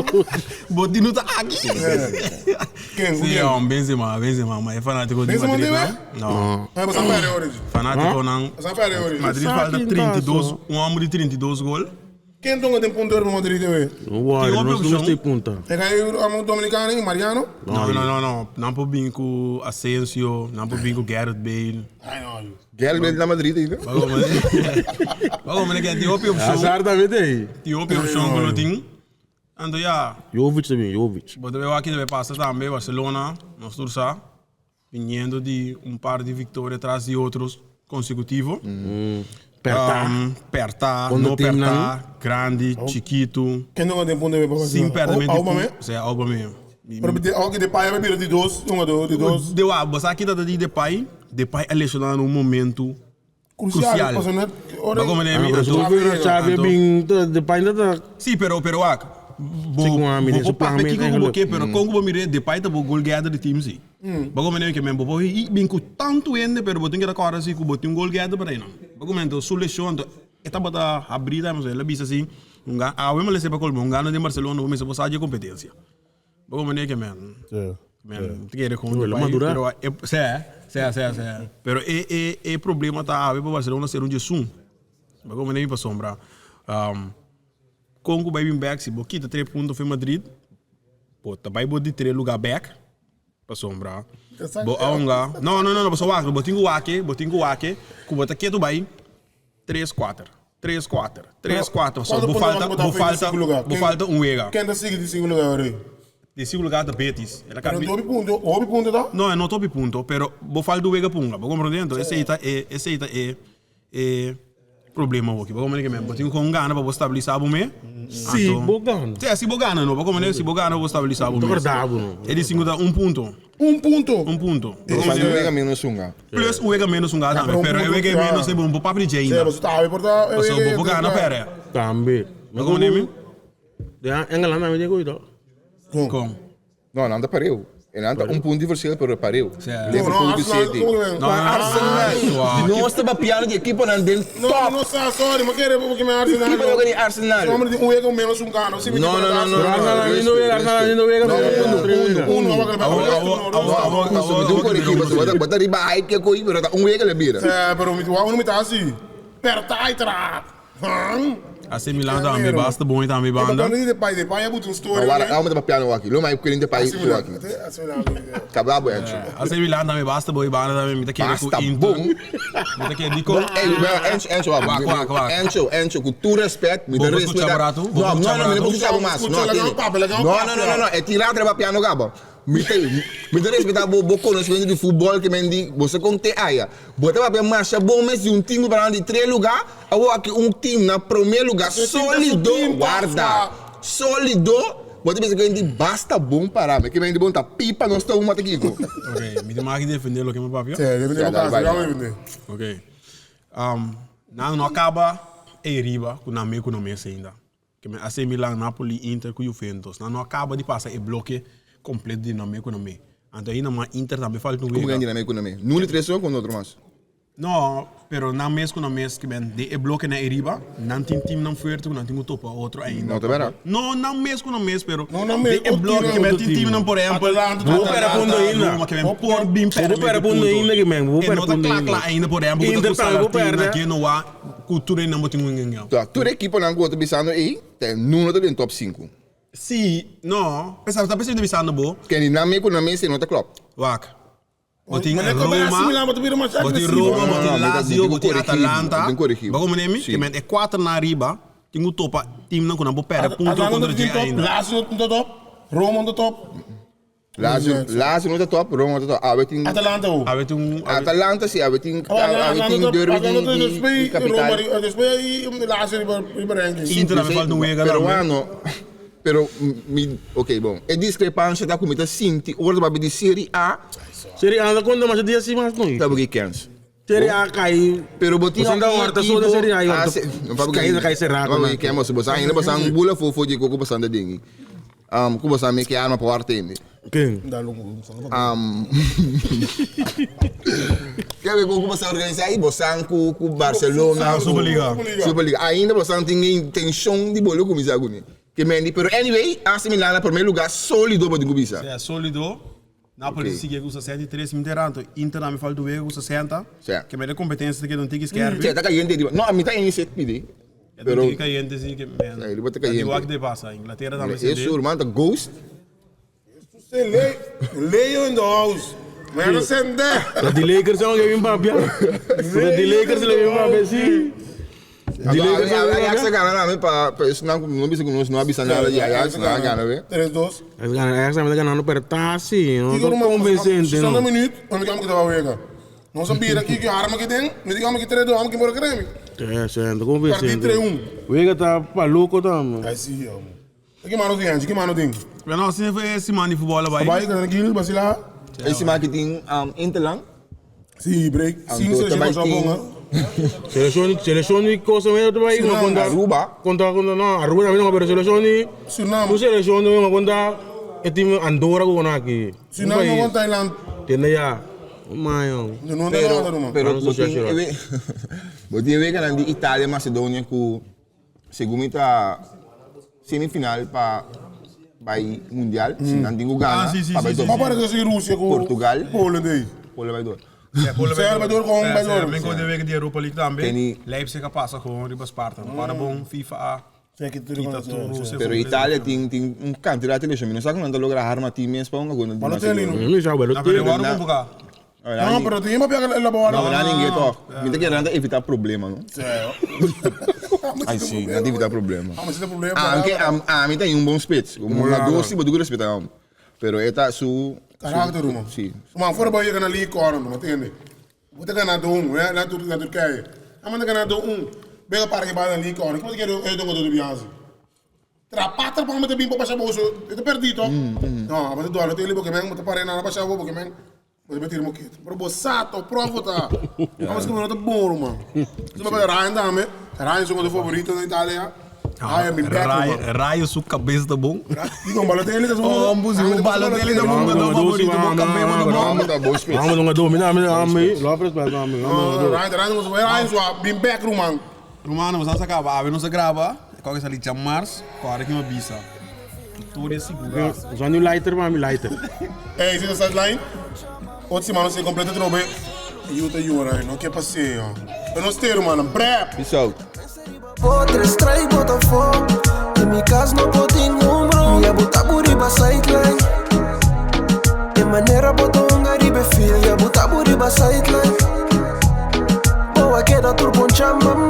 Botino tá aqui. Ken? Sí, Ken? Benzema, Benzema, ma e fanatico di Benzema Madrid, debe? no? No. Ah, basta perde ora. Fanatico nan. Basta perde ora. Madrid falta 32, un hombre di 32 gol. Ken tonga den punto di Madrid debe? No worry, Tin nos optie? no ta punta. E kai amo Dominicano e Mariano? No, no, no, no. Nan por bin cu Asensio, nan por bin cu Gareth Bale. Ai no. Gareth Bale na Madrid ainda. Bago man ke tin hopi opcion. Hazard tambe tin. Tin hopi opcion cu lo tin. Anto ya. Jovic tambe, Jovic. Bo ta bay wak kico ta pasa tambe Barcelona, nos tur sa, viniendo di un par di victoria tras di otro consecutivo. Perta. Perta, Con no de team perta, nan. grandi, chikito. Ken no den punto de Sin perdimento. Aubameyang? O sea, Aubameyang. Pero de ook de pai bira di dos, un do, di dos. De wa, bo sa kita di Depay, Depay a lesiona na un momento Crucial, crucial. paso net ora. Bago meneer Ah, mi pero anto- su pero Xavi anto- bin Depay no ta Sí, pero pero wak. Bo Sí, con a mi, bo su bo plan papia mes kiko ku bo eigenlijk. ke, pero kon ku bo mire Depay ta bo goal getter di team sí. Bago meneer ke men bo bo i bin ku tantu hende, pero bo tin ke rekòrda sí ku bo tin un goal getter por ahí no. Bago men su lesión anto e tabata habrida, no sé, el a bisa así, un ga awe mi a lese pa colmo, un gano den Barcelona bo mester bo sa dje competencia. Bago meneer ke men men te kere kon Lo Depay, madura. pero e sè, sè, sè, sè. Pero e e e problema ta awe pa Barcelona ser un djesun. Bago meneer mi pasobra kon ku bai bin bek si bo kita tres punto for Madrid, bo ta bai bo di tres lugar bek pasobra bo a hunga. No, no, no, no, pasobra wak, bo tin ku wak, bo tin ku wak ku bo ta ketu bai tres kuater, tres kuater, tres kuater. So bo falta, bo falta, bo falta un wega. Ken ta sigui di cinco lugar ora? Di cinco lugar ta Betis. El a Pero kabi- hopi punto, hopi punto ta? No, e no ta hopi punto, pero bo falta un wega punga. Bo comprende? Anto esei ta e, esei ta e, e problema hoki. Bo comprende ke men? Bo tin ku gana pa bo stabilisa bo me. Si Anto- bo gana. Sí, si bo gana no. Bo comprende? Si bo gana bo stabilisa bo Ta mes. verdad bo no. E di cinco ta un punto. Un punto. Un punto. Bo falta un wega menos unga. Plus un wega menos unga tambe. pero un Pero e punto, wega ja. menos e bo no papia di dje Sí, ainda. bo ta por ta. Pasobra bo por gana pere. Tambe. Bo comprende mi? Ja, Engeland tambe tin cuidado. Kon? No, nan ta pareu. E nan ta un punto di verschil, pero pareu. Liverpool No, ku Arsenal, City. kom men. No, no, no. Arsenal. Nos ta papiando di ekiponan den No, top. no sa, sorry, ma kere porque me Arsenal. Ekipo no gana Arsenal. Hombre, un wega menos un gano. Si mi No, no, no, no, no. Arsenal no wega, Arsenal no wega, No, no, uno, uno, uno. Awo, awo, awo, Mi tin corregir, pasobra bo ta riba hype ke koi, pero ta un wega le bira. Eh, pero mi wa uno mi ta así. Perta itra. Han. AC Milan tambe basta bon tambe banda. Pero de pai, de pai é muito story. Awara, awara mi ta papiando aki. Lo mai ku de pai tu aki. Kababo encho. AC Milan tambe basta bon banda tambe mi ta kere ku Basta Inter. bon. Mi ta kere di ko. Ey, well, encho, encho, Wak, wak, wak. Encho, encho, ku tu respect, mi Bo ta por escucha respeta. barato? Bo No, por no, no, mi no por escucha escucha mas. No, Escucha, tiene. laga papia, laga No, papia. no, no, no, no, e tira treba piano gaba. Mi te, mi ta respeta bo bo conocimiento di futbol ke men di, bo se kon te aya. Bo ta papia marcha bom mes di un team para di tres lugar, awo aki un team na primer lugar Ese team ta su sólido, team, guarda. Sólido. Bo ta pensa ke di basta bom para, me ke men di bom ta pipa nos ta uma te kiko. Ok, mi tin mag di defende loke mi papia. Sí, defende Ja, bo casa, dale, ya vai. defende. Ok. Nan no a kaba ei riba ku nan me ku nan mes ainda. Ke men AC Milan, Napoli, Inter ku Juventus. Nan no a kaba di pasa e bloke kompleto di nan me ku nan me. Anto ainda mas Inter tambe falta un Como wega. que na me ku na me? Nuli tres son con otro mas. No, pero nan mes ku nan mes ke men de e bloke na riba, nan tin team nan fuerte ku nan tin ku topa otro ainda. No, ta verdad. No, nan mes ku nan mes, pero No, nan mes, de e otro bloke team, ke men otro tin team team. nan por ehempel, Atalanta, Bo pera punto ainda. Roma ke men por bin Bo pera punto ainda ke men, bo E pera no ta punto kla ainda. kla ainda por ehempel, ku ta Inter ku tambe bo Salartina, perde. Genoa, ku tur nan bo tin un engaño. Tá, tur equipo nan ku bisando ei, te nuno ta den top 5. Sí, no, pensa ta pensando bisando bo. Ken di na me ku na me se no ta klop. Wak. Bo tin Maar net bij AC Roma, Milan, wat weer maar bo tin agressief. Roma, No, bo no, tin no, mi ta- Lazio, mi bo tin tin ku corregir, Atalanta. mi tin corregir. Bo como nemi? Sí. Ke men e quatro na riba, tin ku topa team nan ku nan bo perde punto Atalanta kontra no dje top, ainda. Lazio no top, Roma no top, Lazio, Lazio no ta top, Roma no ta top. Awe tin Atalanta ook. Awe tin un Atalanta si, awe tin awe tin derby di di di Roma, capital. después Lazio riba ranking. Inter tambe falta un wega tambe. Peruano. Pero mi, ok, bom. E discrepancia ta ku mi ta sinti ora ta di Serie A, Serie A ta konta mas dia si mas no. ta buki kens. Serie A kai. Pero botin Você anda horta só da Serie A, Ah, horta. se, não fa Kai kai será Não fa que moço, você ainda você um bula fofo de coco você anda dingi. Ku você me que arma pa horta ainda. Quem? Quer ver como você organiza aí? Você com com Barcelona, Ah, Superliga. Superliga. Ainda você tem intenção de bolo começar com Que mendi, pero anyway, AC Milan na primeiro lugar sólido para começar. É sólido. Napoli Ok. sigui ku 63 mi teranto, Inter tambe falta un wega ku 60. Sí. Ke mede kompetensia ta keda un tiki skerpi. Sí, ta cayente riba. No, a mi ta en set pidi. E Pero un tiki cayente sí ke men. Sí, riba ta Ta di cayente. wak de pasa. Inglaterra tambe Mira, sende. eso, hermano, ta ghost. Say Leo in the house. Man, send that. Dat die Lakers zijn ook even papia. Dat die Lakers zijn even papia, zie. Die Lakers zijn even Ajax papia. gana na pa pa eso não não bisa não não bisa nada de Ajax não gana ve. 3, 2. Hij is gaan ganando per tassi, no Kiko tão convincente, 60 no. minuut, dan ik am wega. Não sabia aqui que arma que tem, me diga que 3 2, am que mora creme. É, sendo convincente. Parti 3-1. Wega tá pa louco tá, mano. Ai sim, amo. Que mano tem, que mano tem? Pero não, se foi esse mano de futebol vai. Vai que tranquilo, vacila. Esse marketing um interlang. Sim, break. Sim, Anto se também chegou tem- só bom, Seleção, seleção de coisa mesmo tu vai Suriname, não conta. Aruba. Conta conta não, Aruba também não, pero seleção de Suriname. Tu seleção não conta é time Andorra com aqui. Suriname não conta Thailand. Entende já? Maio. Não tem nada, Pero mano. pero Não sou botin sure. ewe botin ewe gana di Italia Macedonia ku segundo ta semifinal pa by mundial, se não tenho gana, Ah, sim, sim, pa vai sim, door. Mas para que se Rússia com Portugal. Polen aí. Polen vai door. Ja, Polen Zij bij door gewoon bij door. Ben ik de week die Europa League também. Tem- Leipzig passa gewoon riba Sparta. Para bom FIFA A. Sim, que tudo Kita tudo. Pero Italia tem tem um candidato ele chama, não sabe quando logra arma time mesmo para um gol. Mas não tem ali, não. Não sabe, Na pero não. agora convocar. Não, pero tem uma pega la bola. Não, não ninguém toca. Me tem que evitar problema, não? Ai sim, não evitar problema. Ah, mas tem problema. Ah, anche a, a mim tem um bom spits. Como la doce, mas duro respeitar. Pero eta su Karakter, man. Sim. Maar voor de je naar League Corner, man, entende? Moet ik naar doen, hè? Naar Turkije, naar Turkije. Dan moet ik naar doen. Ben ik paar keer bij de League Corner. Ik moet ik eu doen de Bianzi. Trapata para meter bimbo passar bolso. Eu te perdi, toch? Não, mas eu dou, eu tenho porque men, moet parar na passar porque men. Moet meter mo kit. Pro bosato, provo tá. Vamos que não tá bom, man. Você vai Ryan dame. Ryan é o favorito da Itália. Ryan me back, man. Raio su cabeça tá bom. Digo, Balotelli tá Oh, o Balotelli tá bom, meu favorito, bom cabelo, bom. Tá bom spits. Vamos não dominar, me me, Lopes vai me. Ryan, Ryan, Ryan, só bem back, man. Romano, você acaba, não se grava. Qual que é ali Jamars, qual é que uma bisa. Vitória segura. Só no lighter, mami, lighter. Hey, zit de sideline. Outro semana você completa trobe. E eu te juro, não quer passeio. Eu não esteiro, mano. Brep. Peace out. Potres trai Botafogo Em mi casa não pode um bro Minha botar buriba sideline De maneira botou um garibe filha Botar buriba sideline Boa queda turbo chama.